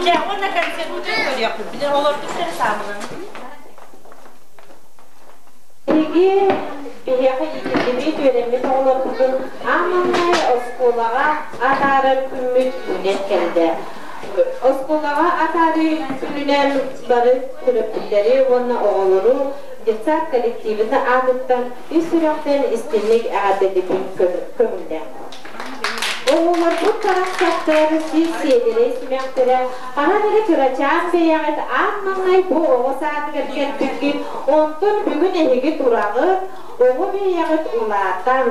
Дьэ, уонна консерватор көрүөхпүт. Били олордук сэр саамылан. Биһиги биһиэхэ иитиллибит, үөрэммит оҕолорбутун аан маҥнай оскуолаҕа атаарар күммүт үүнэн кэллэ. Оскуолаҕа атаарыы күнүнэн бары төрөппүттэри уонна оҕолору детсад коллективын аатыттан ис сүрэхтэн истиҥник эҕэрдэлиибин көҥүллээх. Оҕолорбут барахсаттар сир сиэдэрэй симэхтэрэ хаһан эрэ кырачаан бэйэҕит аан маҥнай бу оҕо саадыгар кэлбиккит, онтон бүгүн эһиги тураҕыт, оҕо бэйэҕит улаатан,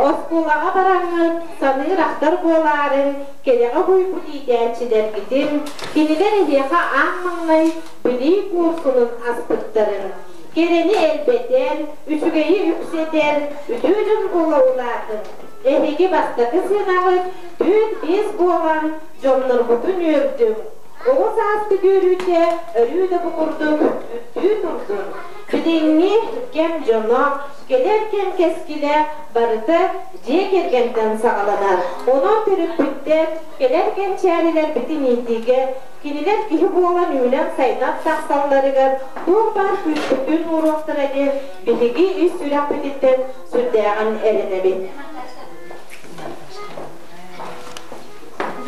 оскуолаҕа бараҥҥыт саныыр-ахтар буолаары, кэрэҕэ уһуйбут иитээччилэргитин, кинилэр эһиэхэ аан маҥнай билии куурсунун аспыттарын, кэрэни элбэтэр, үчүгэйи үксэтэр үтүө дьон буола улаатыҥ. Эһиги бастакы сыанаҕыт түөрт-биэс буолан дьонноргутун үөрдүҥ. Оҕо сааскыт үөрүүтэ өрүү да бу курдук үрдүү турдун. Билиҥҥи кэм дьоно, кэлэр кэм кэскилэ барыта дьиэ кэргэнтэн саҕаланар. Онон төрөппүттэр кэлэр кэнчээрилэрбитин иитиигэ кинилэр киһи буолан үүнэн-сайдан тахсалларыгар туох баар күүспүтүн ууруохтара диэн биһиги ис сүрэхпититтэн сүрдээҕин эрэнэбит.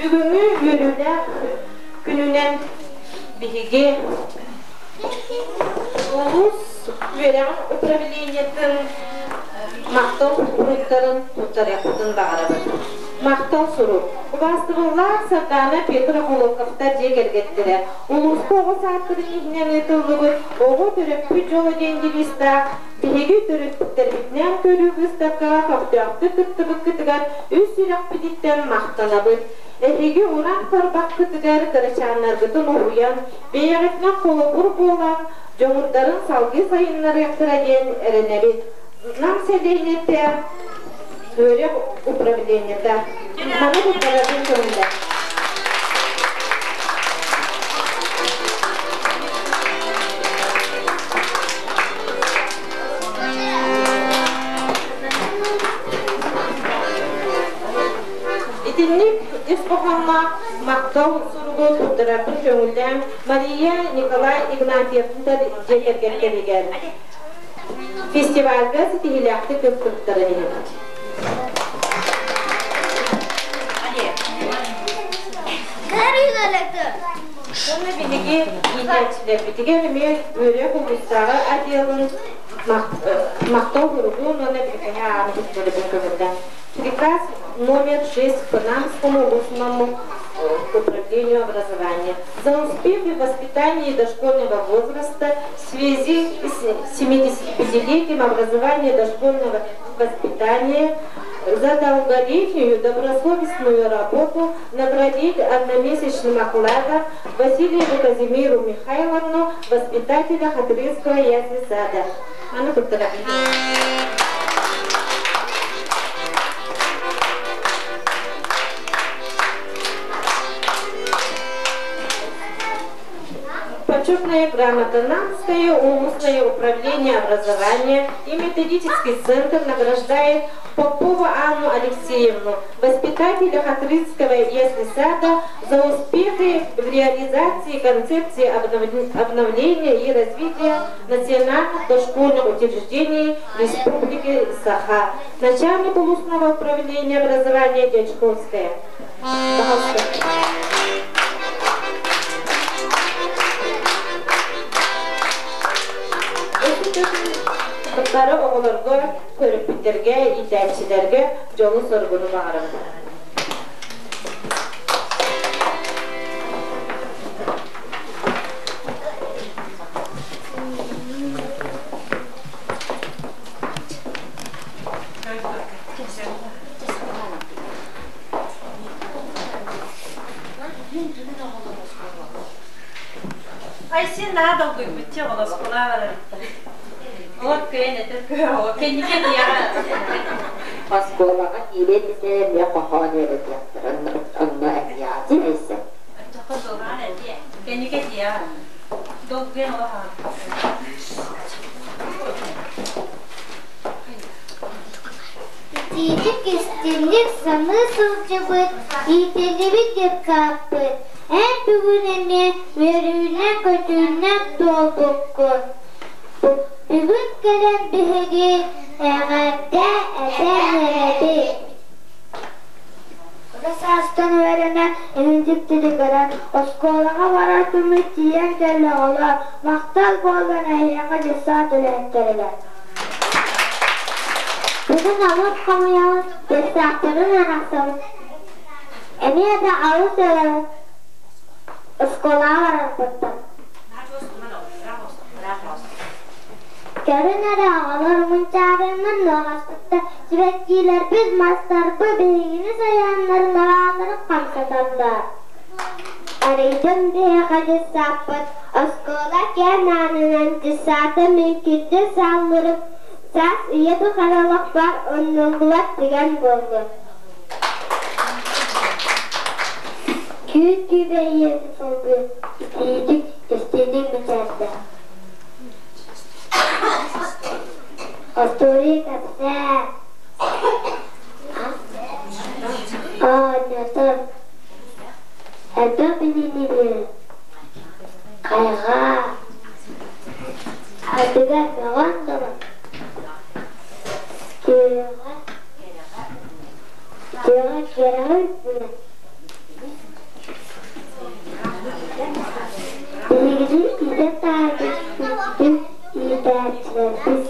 Бүгүҥҥү үөрүүлээх күнүнэн биһиги улуус үөрэҕин управлениетын махтал суруктарын туттарыахпытын баҕарабыт. Махтал сурук. Убаастабыллаах Сардаана Петр Охолоковтар дьиэ кэргэттэрэ улууска оҕо саадтарын иһинэн ыытыллыбыт Оҕо төрөппүт дьоло диэн девизтаах Биһиги төрөппүттэрбитинээн көрүү быыстапкаҕа көхтөөхтүк кыттыбыккытыгар үс сүрэхпититтэн махтанабыт. Эһиги уран тарбаххытыгар кырачааннаргытын уһуйан, бэйэҕитинэн холобур буолан, дьоҕурдарын салгыы сайыннарыахтара диэн эрэнэбит. Нам сэлиэнньэтэ үөрэх управлениета. Маны туттарарын көҥүлэ. Итинник ис хоһоонноох махтал суругу туттарарбын көҥүллээн Мария Николай Игнатьевтар дьиэ кэргэттэригэр фестивальга ситиһиилээхтик кыттыбыттарын иһин. Уонна биһиги иитээччилэрбитигэр эмиэ үөрэх улуустааҕы отделын махтал суругун уонна бирикэһэ ааны туттарыбын көмөлөөн. Приказ номер 6 по Намскому областному управлению образования. За успехи в воспитании дошкольного возраста в связи с 75-летием образования дошкольного воспитания за долголетнюю добросовестную работу наградить одномесячным окладом Васильеву Казимиру Михайловну, воспитателя Хатринского ясли-сада. Анна Почетная грамота Намское областное управление образования и методический центр награждает Попова Анну Алексеевну, воспитателя Хатрицкого ясли-сада, за успехи в реализации концепции обновления и развития национальных дошкольных учреждений Республики Саха. Начальник областного управления образования Дячковская. Пожалуйста. Бары оҕолорго, төрөппүттэргэ, иитээччилэргэ дьолу-соргуну баҕарабын. Айсен наһаа долгуйбут чэ оскуолаҕа барарыттан. Олор кыайан этэр кыһа кэнники диэҕэ. Оскуолаҕа киирэн истэ эмиэ хоһоон үөрэтиэхтэр онно эмиэ Айсен. Оччоҕо долгуйан этиэ. Кэнники диэҕэ. Долгуйан олох Итиитик истинник саныы сылдьыбыт, иитиллибит детсадпыт эн бүгүн эмиэ үөрүүнэн-көтүүнэн туолбуккун. Бүгүн кэлэн биһиги эҕэрдэ этэн эрэбит. Кыра саастан үөрэнэ илин көрөн, оскуолаҕа барар күммүт тиийэн кэллэ оҕолор, махтал буоллун эһиэхэ дьыссаат үлэһиттэригэр. Бүгүн алыс хомуйабыт, дьыссааттарын арахсабыт. Эмиэ да алыс өрөбүт, оскуолаҕа барарбыттан. Көрүн эрэ оҕолор мунчаарыаммын нуоҕаспыттар, сибэккиилэрбит, мастарбыт биһигини сайааннарын арааларын хамсаталлар. Арыйдым биһиэхэ дьыссааппыт, оскуола киэн аанынан дьыссааты мүҥкүрдэ сааллырым, саас үйэ тухары олохпор умнуллубат түгэн буоллун. Түүн түүбэйиэн сылгы итиитик истиник мичээрдэ. Остуоруйа кэпсээ. Оонньотор. Элбэх билиини биэрэр. Хайҕаа. Ардыгар мөҕөн да ылар. Үтүөҕэ, үтүөҕэ кэрэҕэ үрдүнэн. Биһигини иитэн таһаарбыт күндү иитээччилэрбит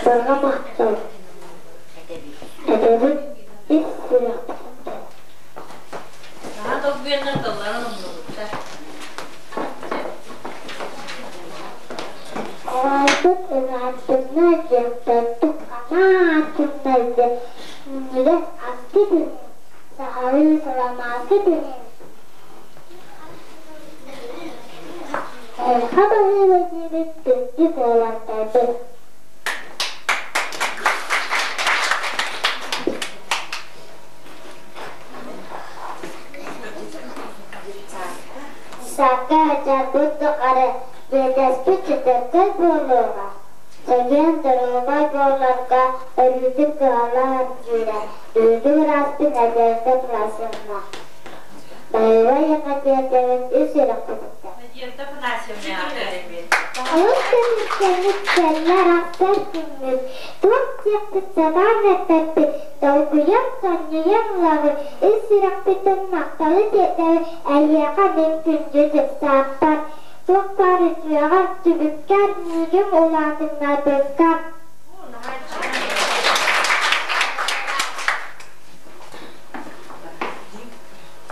барҕа махтал этэбит ис сүрэхпититтэн. Наһаа долгуйаннар тылларын умнубуттар. Оҕолорбут Ырааттынна диэхтэртэн ханааттыннар диэн минньигэс аскыт иһин, сахалыы саламааккыт иһин. Эһиэхэ баһыыба диэбит күндү куоластарбыт. Сакка сылдьарбыт тухары биэтэспит чөтөркөй буолуоҕа, чэгиэн доруобай буоларга өрүүтүн кыһалла сылдьыыра, үүтү ырааспын Надежда Власовна. Боевой Надеждабын үс сүрэхпититтэн. Надежда Афанасьевна Олус көмүскэммит кэллэ арахсар күммүт, туох диэхпит сатаан эппэппит, долгуйан, сонньуйан ылабыт, ис сүрэхпиттэн махталы тиэрдэбит эйиэхэ мин күндү дьыссааппар, туох баар үтүөҕэр, түбүккэр миигин улаатыннарбыккар.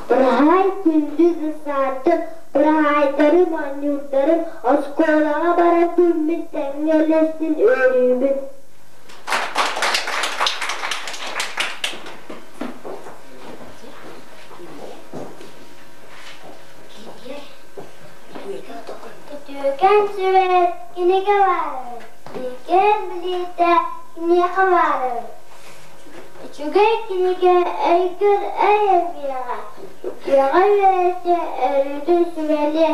Быраһаай күндү дьыссааттым, быраһаайдарым, оонньуурдарым, оскуолаҕа барар күммүн тэҥҥэ үллэстин үөрүүбүн. Үтүөкэн сүбэһит кинигэ баар эбит, Үтүөкэн билиитэ киниэхэ баар эбит. Үчүгэй кинигэ өйгөр өй эбиэҕэ, үтүөҕэ үөрэтиэ, өрүүтүн сүбэлиэ.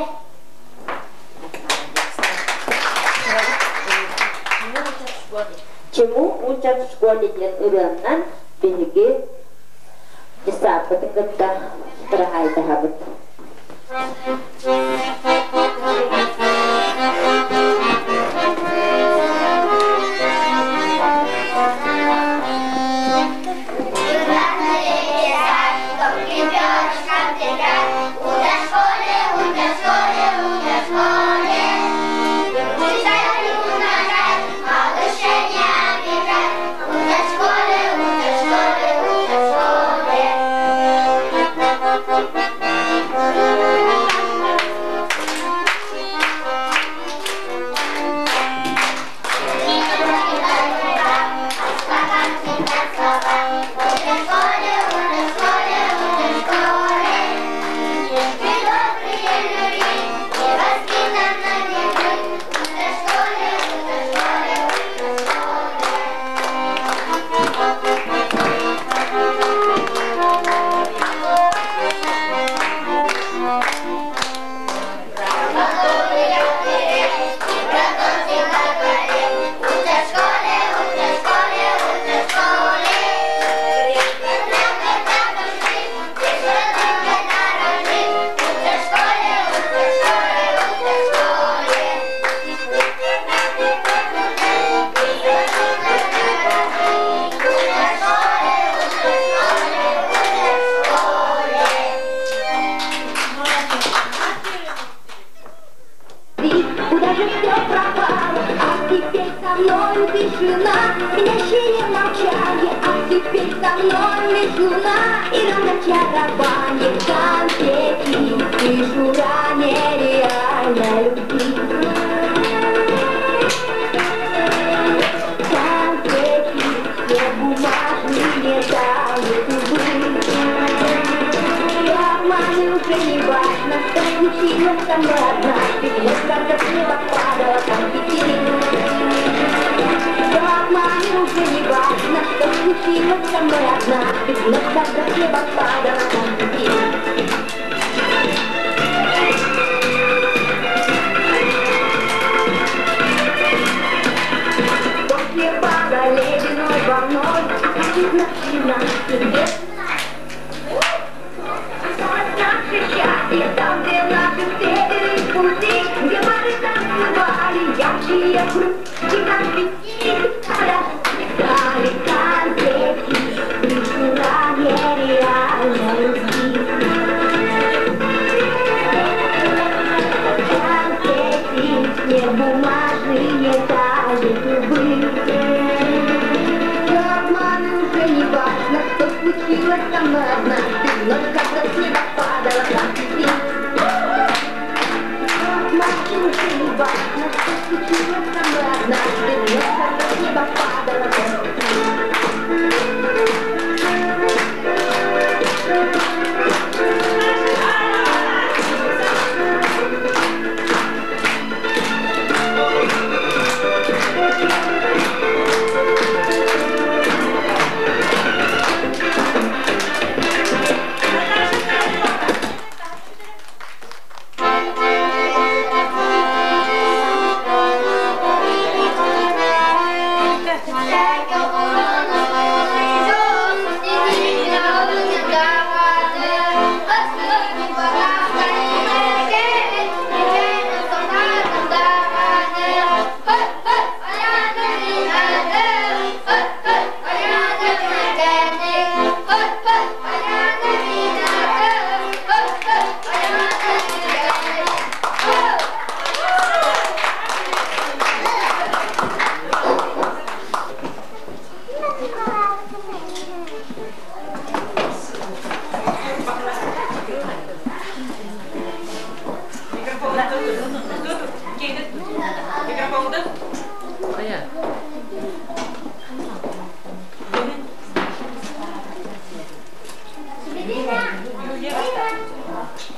Чему учат в школе диэн ырыаннан биһиги десаппытын кытта быраһаайдаһабыт. Куда же все пропало, а теперь со мною тишина, Пьянящее молчание, а теперь со мной лишь луна И разочарование, конфетти, мишура нереальной любви. Конфетти, не бумажные тают, увы. Обманы уже не важно, что случилось со мной однажды, Вновь, когда с неба падало конфетти. Обманы уже не важно, что случилось со мной однажды, Вновь, когда с неба падало конфетти. После пада ледяной волной где наше счастье, там, где наши встретились пути, где пары танцевали, яркие кружки, конфетти, расцветали конфетти, мишура нереальной любви. Конфетти, не бумажные тают, увы. Обманы уже не важно, что случилось со мной однажды, Ночь, когда с неба падала конфетти. Обманы уже не важно, что случилось со мной однажды,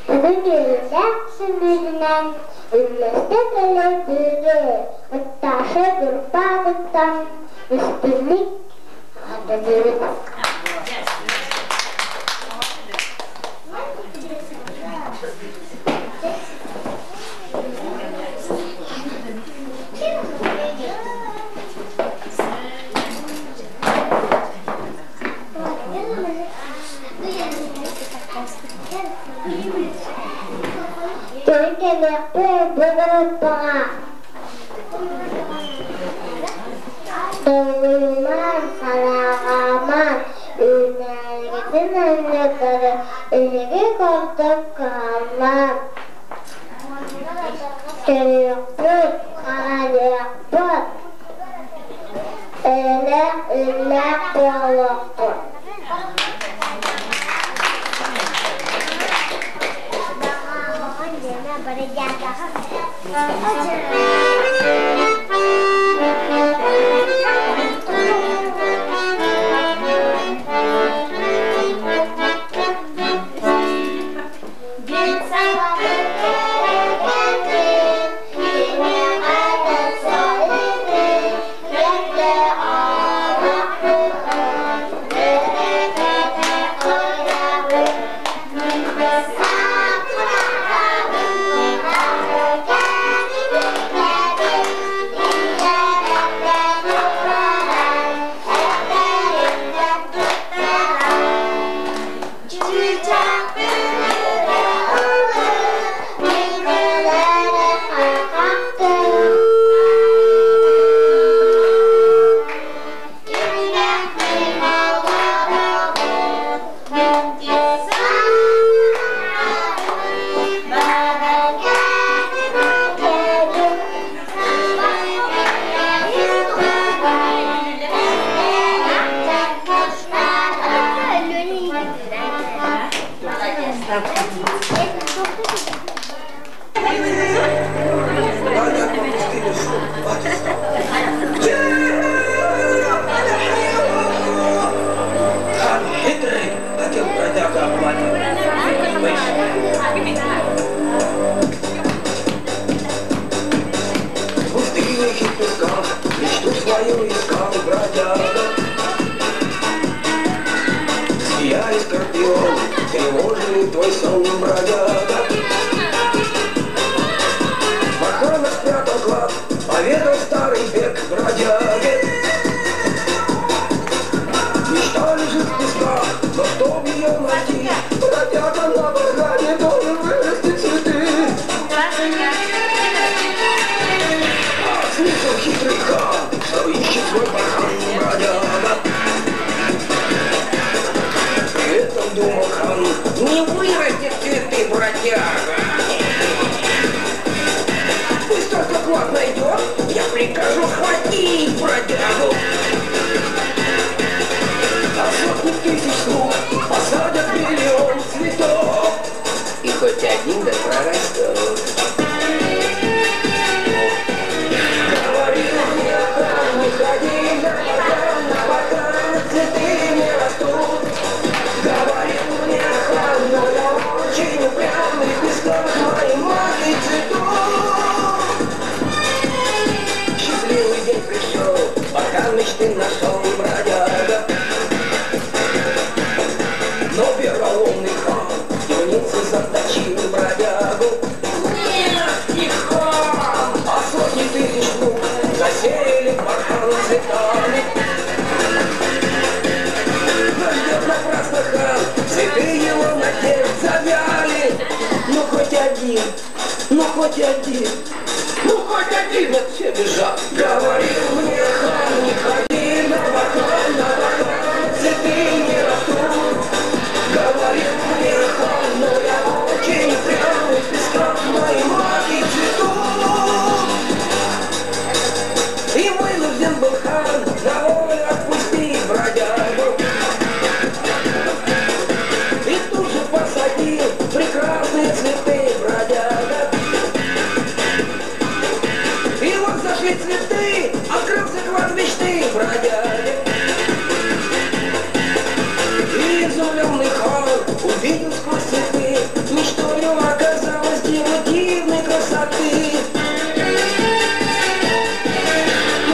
Бүгүн үөрүүлээх сүмүрүнэн үллэстэ кэлэр бүгү Атташа группа аатыттан үстүннүк эҕэрдэлиибит. Төрүт кэлиэхпит бүгүн Толуйуман, харааҕааман, үүнээйигитин өнньөтөрү эһиги курдук кыһаллан Көрүөхпүт, харайыахпыт, эйэлээх иллээх буолуохпут. Засеяли бархан цветами. хоть один, ну хоть один, вот все бежат. Говорил мне хан, не ходи на бархан, на бархан, цветы не растут. Говорил мне хан, но я очень упрямый, в песках мои маки цветут. И вынужден был хан на волю отпустить бродягу. И тут же посадил прекрасные цветы бродяга. И вот зашли цветы, открылся клад мечты бродяги. И изумленный хан увидел сквозь цветы, мечтою оказалась дева дивной красоты.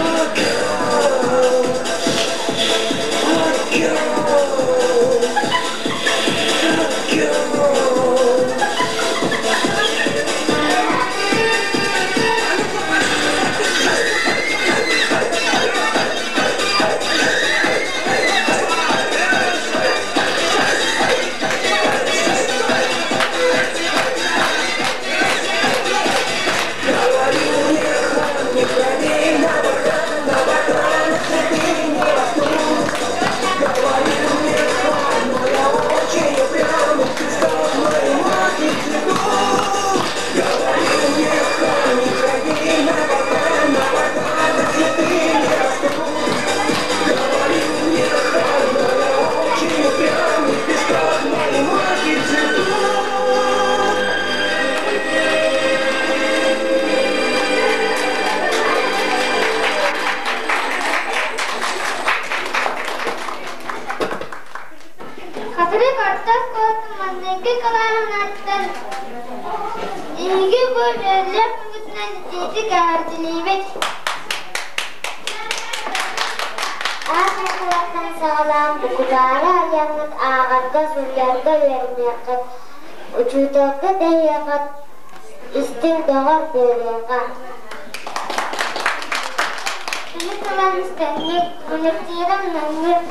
Океан, океан, океан. Говорил мне хан, не ходи на бархан, цветы не растут. Говорил мне хан, но я очень упрямый, в песках мои маки цветут. Говорил мне хан, не ходи на бархан, цветы не растут. Говорил мне хан, но я очень упрямый, в песках мои маки цветут. Хатырык орто оскуолатын маҥнайгы кылааһын Эһиги бу үөрүүлээх күҥҥүтүнэн итиитик эҕэрдэлиибит. Аас оскуолаттан саҕалаан букубаары арыйаҥҥыт ааҕарга, суруйарга үөрэниэххит, учууталгыт эһиэхэ истиҥ доҕор буолуоҕа. Кини тылын истэҥҥит, коллективын нөҥҥүт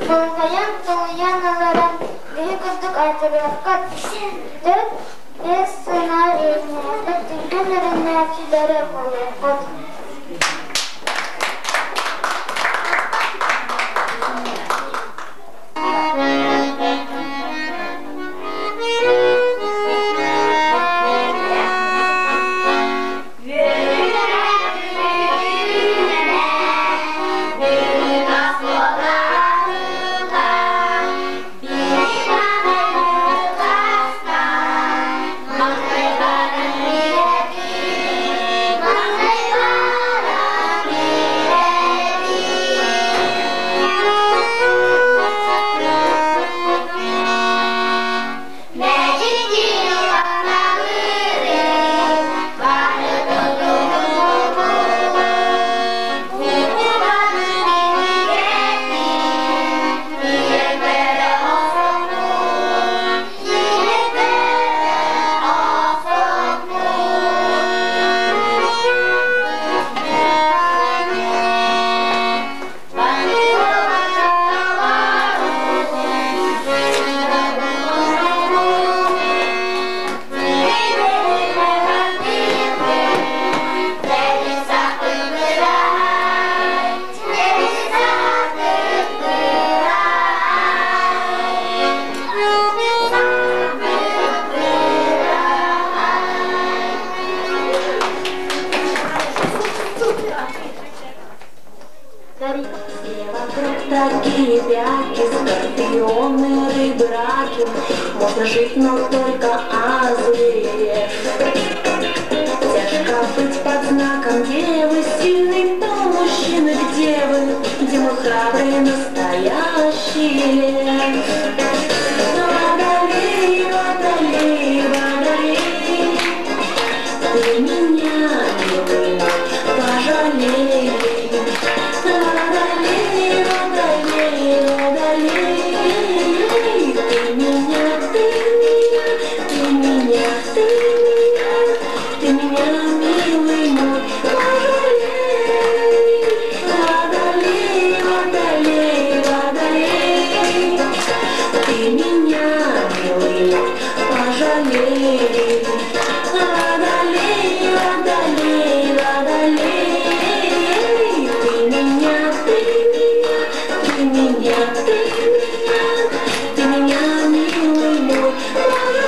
Болҕойон, тулуйан олорон биһи курдук аатырыаххыт. Төрт, биэс сана үөрэнээххит, түргэн үөрэнээччилэри буолуоххут. Вокруг такие бяки, скорпионы, рыбы, раки. Можно жить, но только озверев. Тяжко быть под знаком девы, сильный пол мужчины, где вы, где мы храбрые настоящие? Водолей, водолей, водолей, ты меня, милый мой, пожалей. Водолей, водолей, водолей, ты меня, ты меня, ты меня, ты меня, ты меня, милый мой, пожалей. Водолей, водолей, водолей, ты меня, ты меня, ты меня, ты меня, ты меня, милый мой, водолей.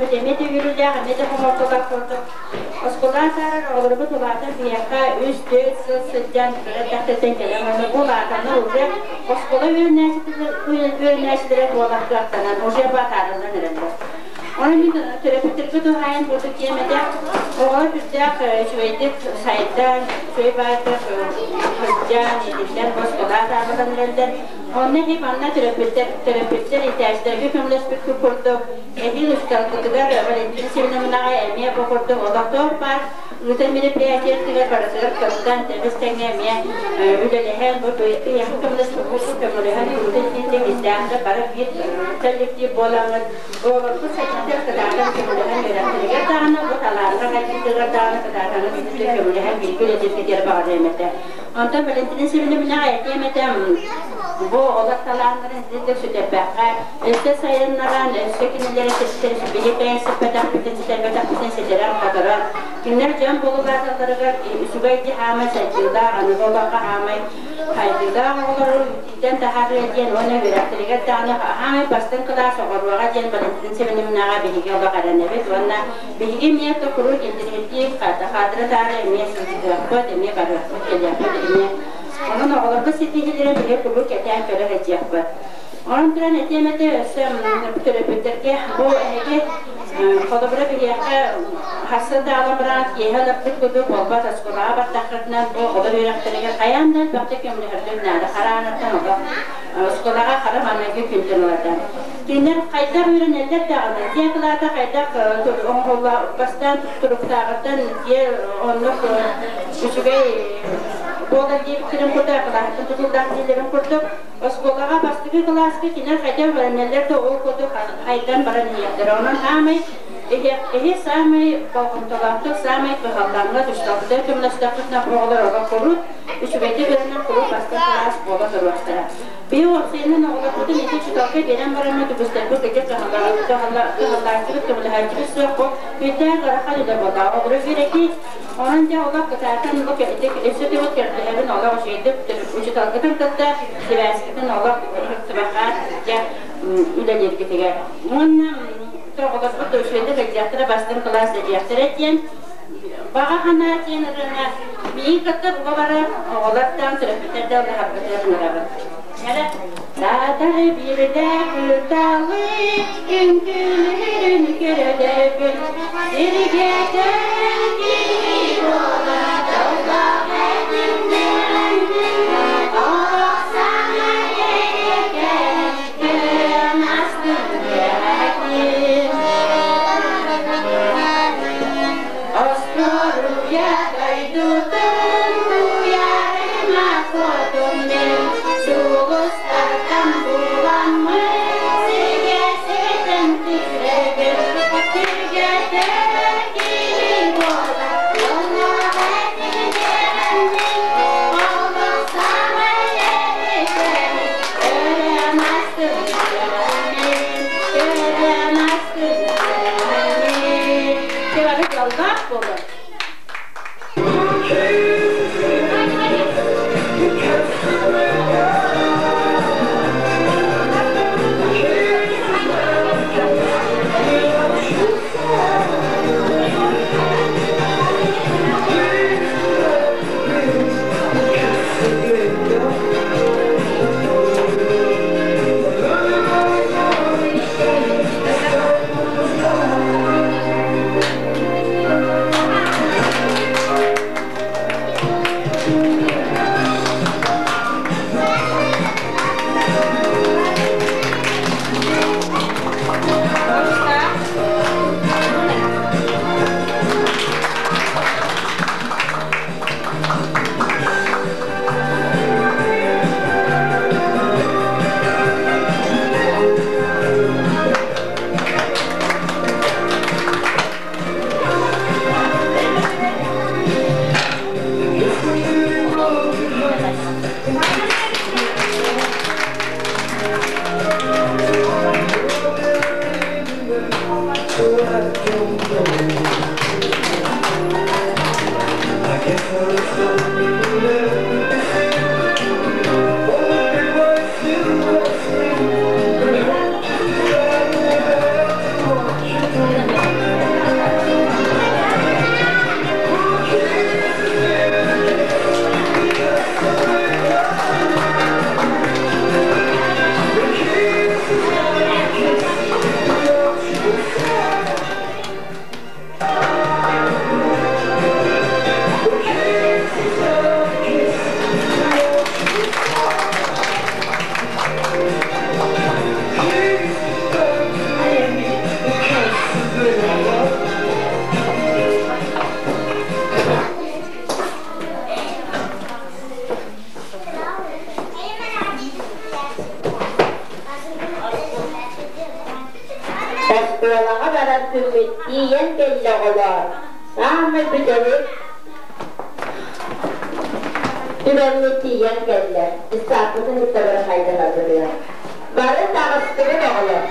Эмиэ төгүрүлээх, эмиэ да хомолтолоох курдук. Оскуолаан саарар оҕолорбут улаатан биһиэхэ үс-түөрт сыл сылдьан кыра эрдэхтэриттэн кэлэн уонна бу улаатаннар уже оскуола үөрэнээччилэрэ буолар кыахтанан уже баатаарыллан эрэллэр. Онон мин төрөппүттэргэ туһаайан курдук диэм этэ, оҕолор сүрдээх үчүгэйдик сайдан, үчүгэй баайдык сылдьан, иитиллэн бу оскуолаҕа таабыллан эрэллэр. Онно иһи манна төрөппүттэр төрөппүттэр иитээччилэргэ көмөлөспүккүт курдук эһиил учууталгытыгар Валентина Семеновнаҕа эмиэ бу курдук олохтоох баар ыытар мероприятиятыгар барытыгар кыттан тэбис тэҥҥэ эмиэ үлэлэһэн бу эйиэхэ көмөлөспүккүт көмөлөһөн курутун тиийдик истээхтэр бары биир коллектив буоламмыт оҕолорбут сайдыытыгар кытаатан көмөлөһөн үөрэхтэригэр даҕаны бу талааннар сайдыытыгар даҕаны кытаатан көмөлөһөн бииргэ үлэлииргитигэр баҕарыам этэ. Онтон Валентина Семеновнаҕа этиэм этэ бу оҕолор талааннарын итинник сүтэрбэххэ, өссө сайыннаран, өссө кинилэри биһи сиппэтэхпитин, ситэрбэтэхпитин ситэрэн-хоторон, кинилэр дьон буолулааталларыгар үчүгэй дии хаамай сайдыылаах, аныгы олоххо хаамай хайдыылаах оҕолору иитэн таһаарыа диэн уонна үөрэхтэригэр даҕаны хаамай бастыҥ кылаас оҕоруоҕа диэн Валентина Семеновнаҕа биһиги олох эрэнэбит уонна биһиги эмиэ то куруук интэриэһиргиир хаадыра таары эмиэ сылдьыһыахпыт, эмиэ барыахпыт, кэлиэхпит эмиэ. Онон оҕолорго ситиһиилэрин биһиги куруук кэтээн көрө сылдьыахпыт. Онон туран этиэм этэ өссө төрөппүттэргэ бу эһиги холобура биһиэхэ харсын даҕаны баран киэһэ ыларбыт курдук буолбат оскуолаҕа бардаххытынан бу оҕолор үөрэхтэригэр хайаан да элбэхтик көмөлөһөргүт наада харааныттан олох оскуолаҕа хара маҥнайгы күнтэн ылата. Кинилэр хайдах үөрэнэллэр даҕаны дьиэ кылаата хайдах оҥоһулла бастаан туруктааҕыттан дьиэ оннук үчүгэй буолар диэбиттэрин курдук кылааһыттан тутуллаах дииллэрин курдук оскуолаҕа бастакы кылааска кинилэр хайдах үөрэнэллэр да ол курдук хайдан баран иһиэхтэрэ. Онон хаамай Эһи саамай болҕомтолоохтук, саамай кыһаллаҥҥыт, учууталгытыгар көмөлөстөххүтүнэ оҕолор олох куруук үчүгэйдик үөрэнэн куруук бастыҥ кылаас буола туруохтара. Биһи уопсайынан оҕолорбутун ити учууталга биэрэн бараммыт үгүстэрбит кырдьык кыһаллааччыбыт, көмөлөһөөччүбүт суох бу күүстээх ыарахан үлэ буолла. Оҕолору үөрэтии онон дьэ олох кытаатан олох өссө төгүл көрдөһөбүн олох үчүгэйдик учууталгытын кытта сибээскитин олох ыһыктыбакка дьэ үлэлииргитигэр. Уонна оҕолорбут үчүгэйдик илдьиэхтэрэ, бастыҥ кылаас илдьиэхтэрэ диэн баҕа санаа диэн ырыаны миигин кытта бука бары оҕолортон төрөппүттэр да ыллаһаргытыгар ыҥырабын. Саатар биирдэ кыталы үҥкүүлүүрүн көрөдөбүн сиргэ киһи буола доллоох этимнэрин олох саҥа эйэкэ күн астын диэхэтин Остуоруйа дойдутун уйарыма хотун мин сулустартан буламмын сиргэ ситэн түһэбин түргэтэр киһи буолар олох этиниэҕин олох саамай эритэбин өрө мастын өрө мастын Бары дьоллоох буолун. Оскуолаҕа барар күммүт тиийэн кэллэ оҕолоор. Саамай бүтэһик түгэммит тиийэн кэллэ. Дьыссааппытын кытта бары хайдаһарбытыгар. Бары таҕыстыбыт оҕолор.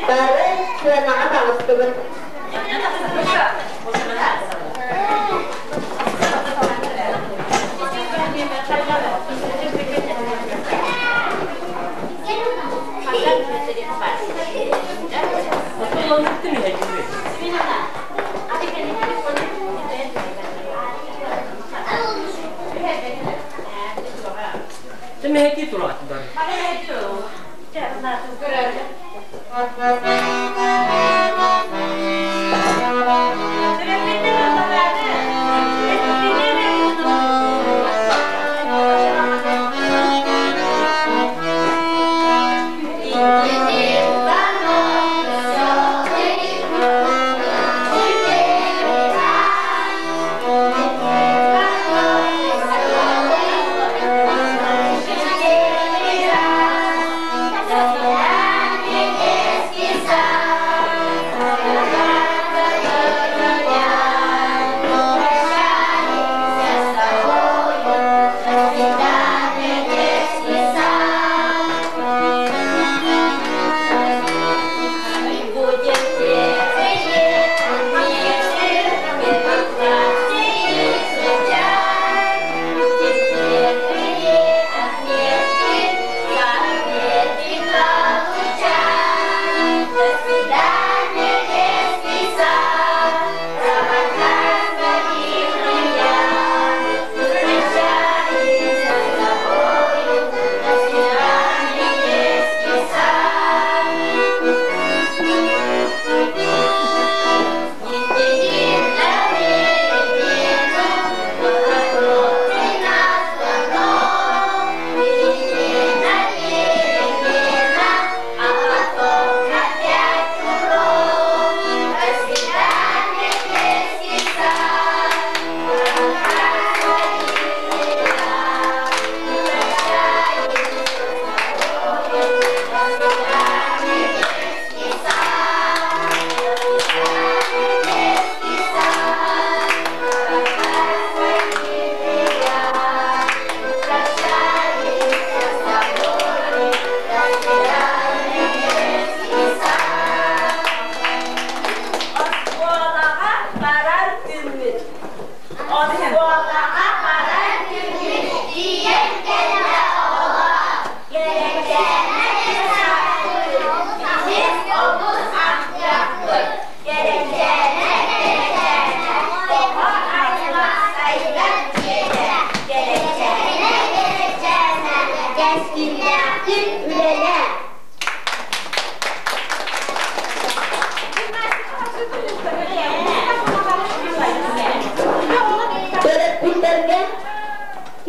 Бары сыанаҕа таҕыстыбыт. Thank you.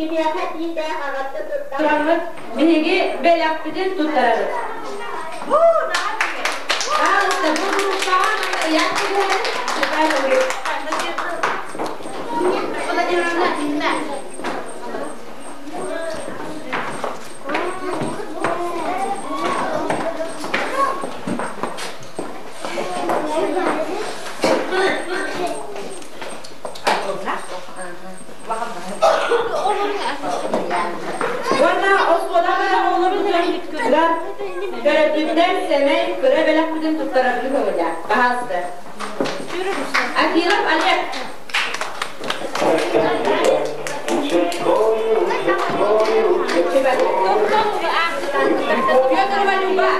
Кимиэхэ тиийдээх аҕатта туттар. Тураммыт биһиги бэлэхпитин туттарабыт. Пожалуйста, бу группаҕа ыйаах түһэрин. Владимировна, Уонна оскуола оҕолорун төрөппүттэр сэмэй кыра бэлэхпитин туттараргы көҥүлэ. Пожалуйста. Акилов Олег. Федорова Люба.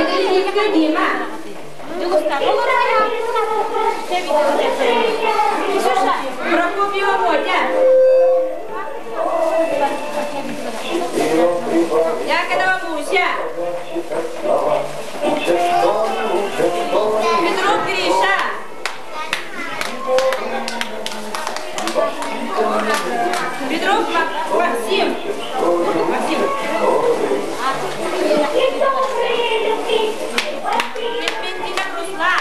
Екатерина Дима. Прокопьева Мотя. Яконова Муся. Петров Гриша. Петров Максим. Максим. Петментинов Руслан.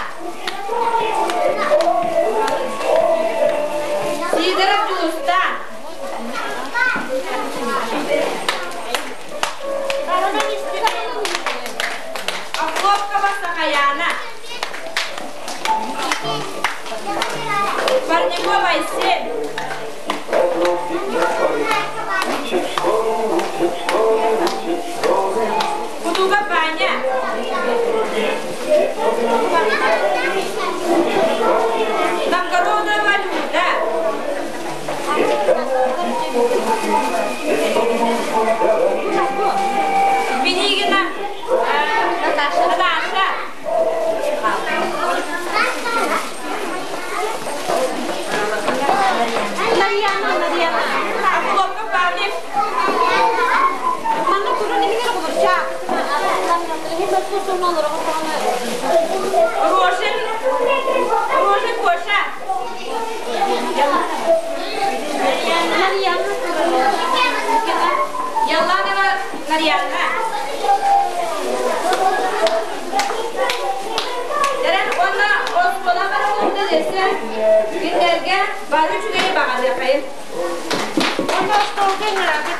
Сидоров Дьулустан. Охлопкова Сахаяна. Парникова Айсен. Кутуга Паня. Новгородова Люда. Пинигина Наташа. Наташа. Нарьяна, Нарьяна. Охлопков Павлик. Манна туран иһигэр оҕолорча. Рожин. Рожин Гоша. Нарьяна. Яланова Нарьяна. Дәрен онна оскола барылында десе, киндерге бары үчүгэй баҕарыахайын. Онно остолга ыҥырабыт.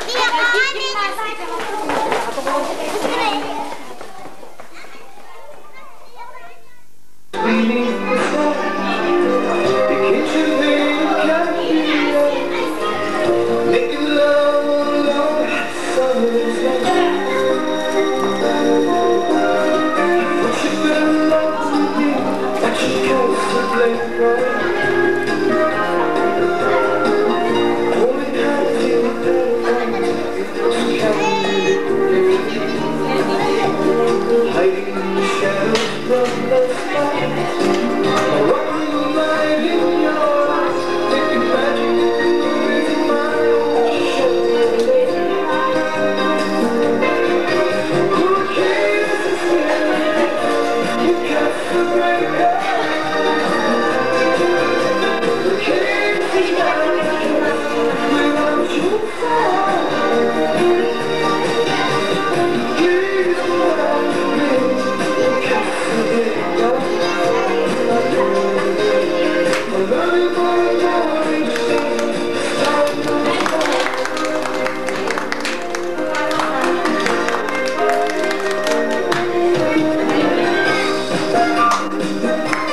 Making love on long summer's night. But you belong to me, that you can't blame Only have you Hiding in the shadows from the sky. A rotten light in your eyes, taking magic into my own shoulder. Who cares if you can't break up? The case is without you. Please don't let me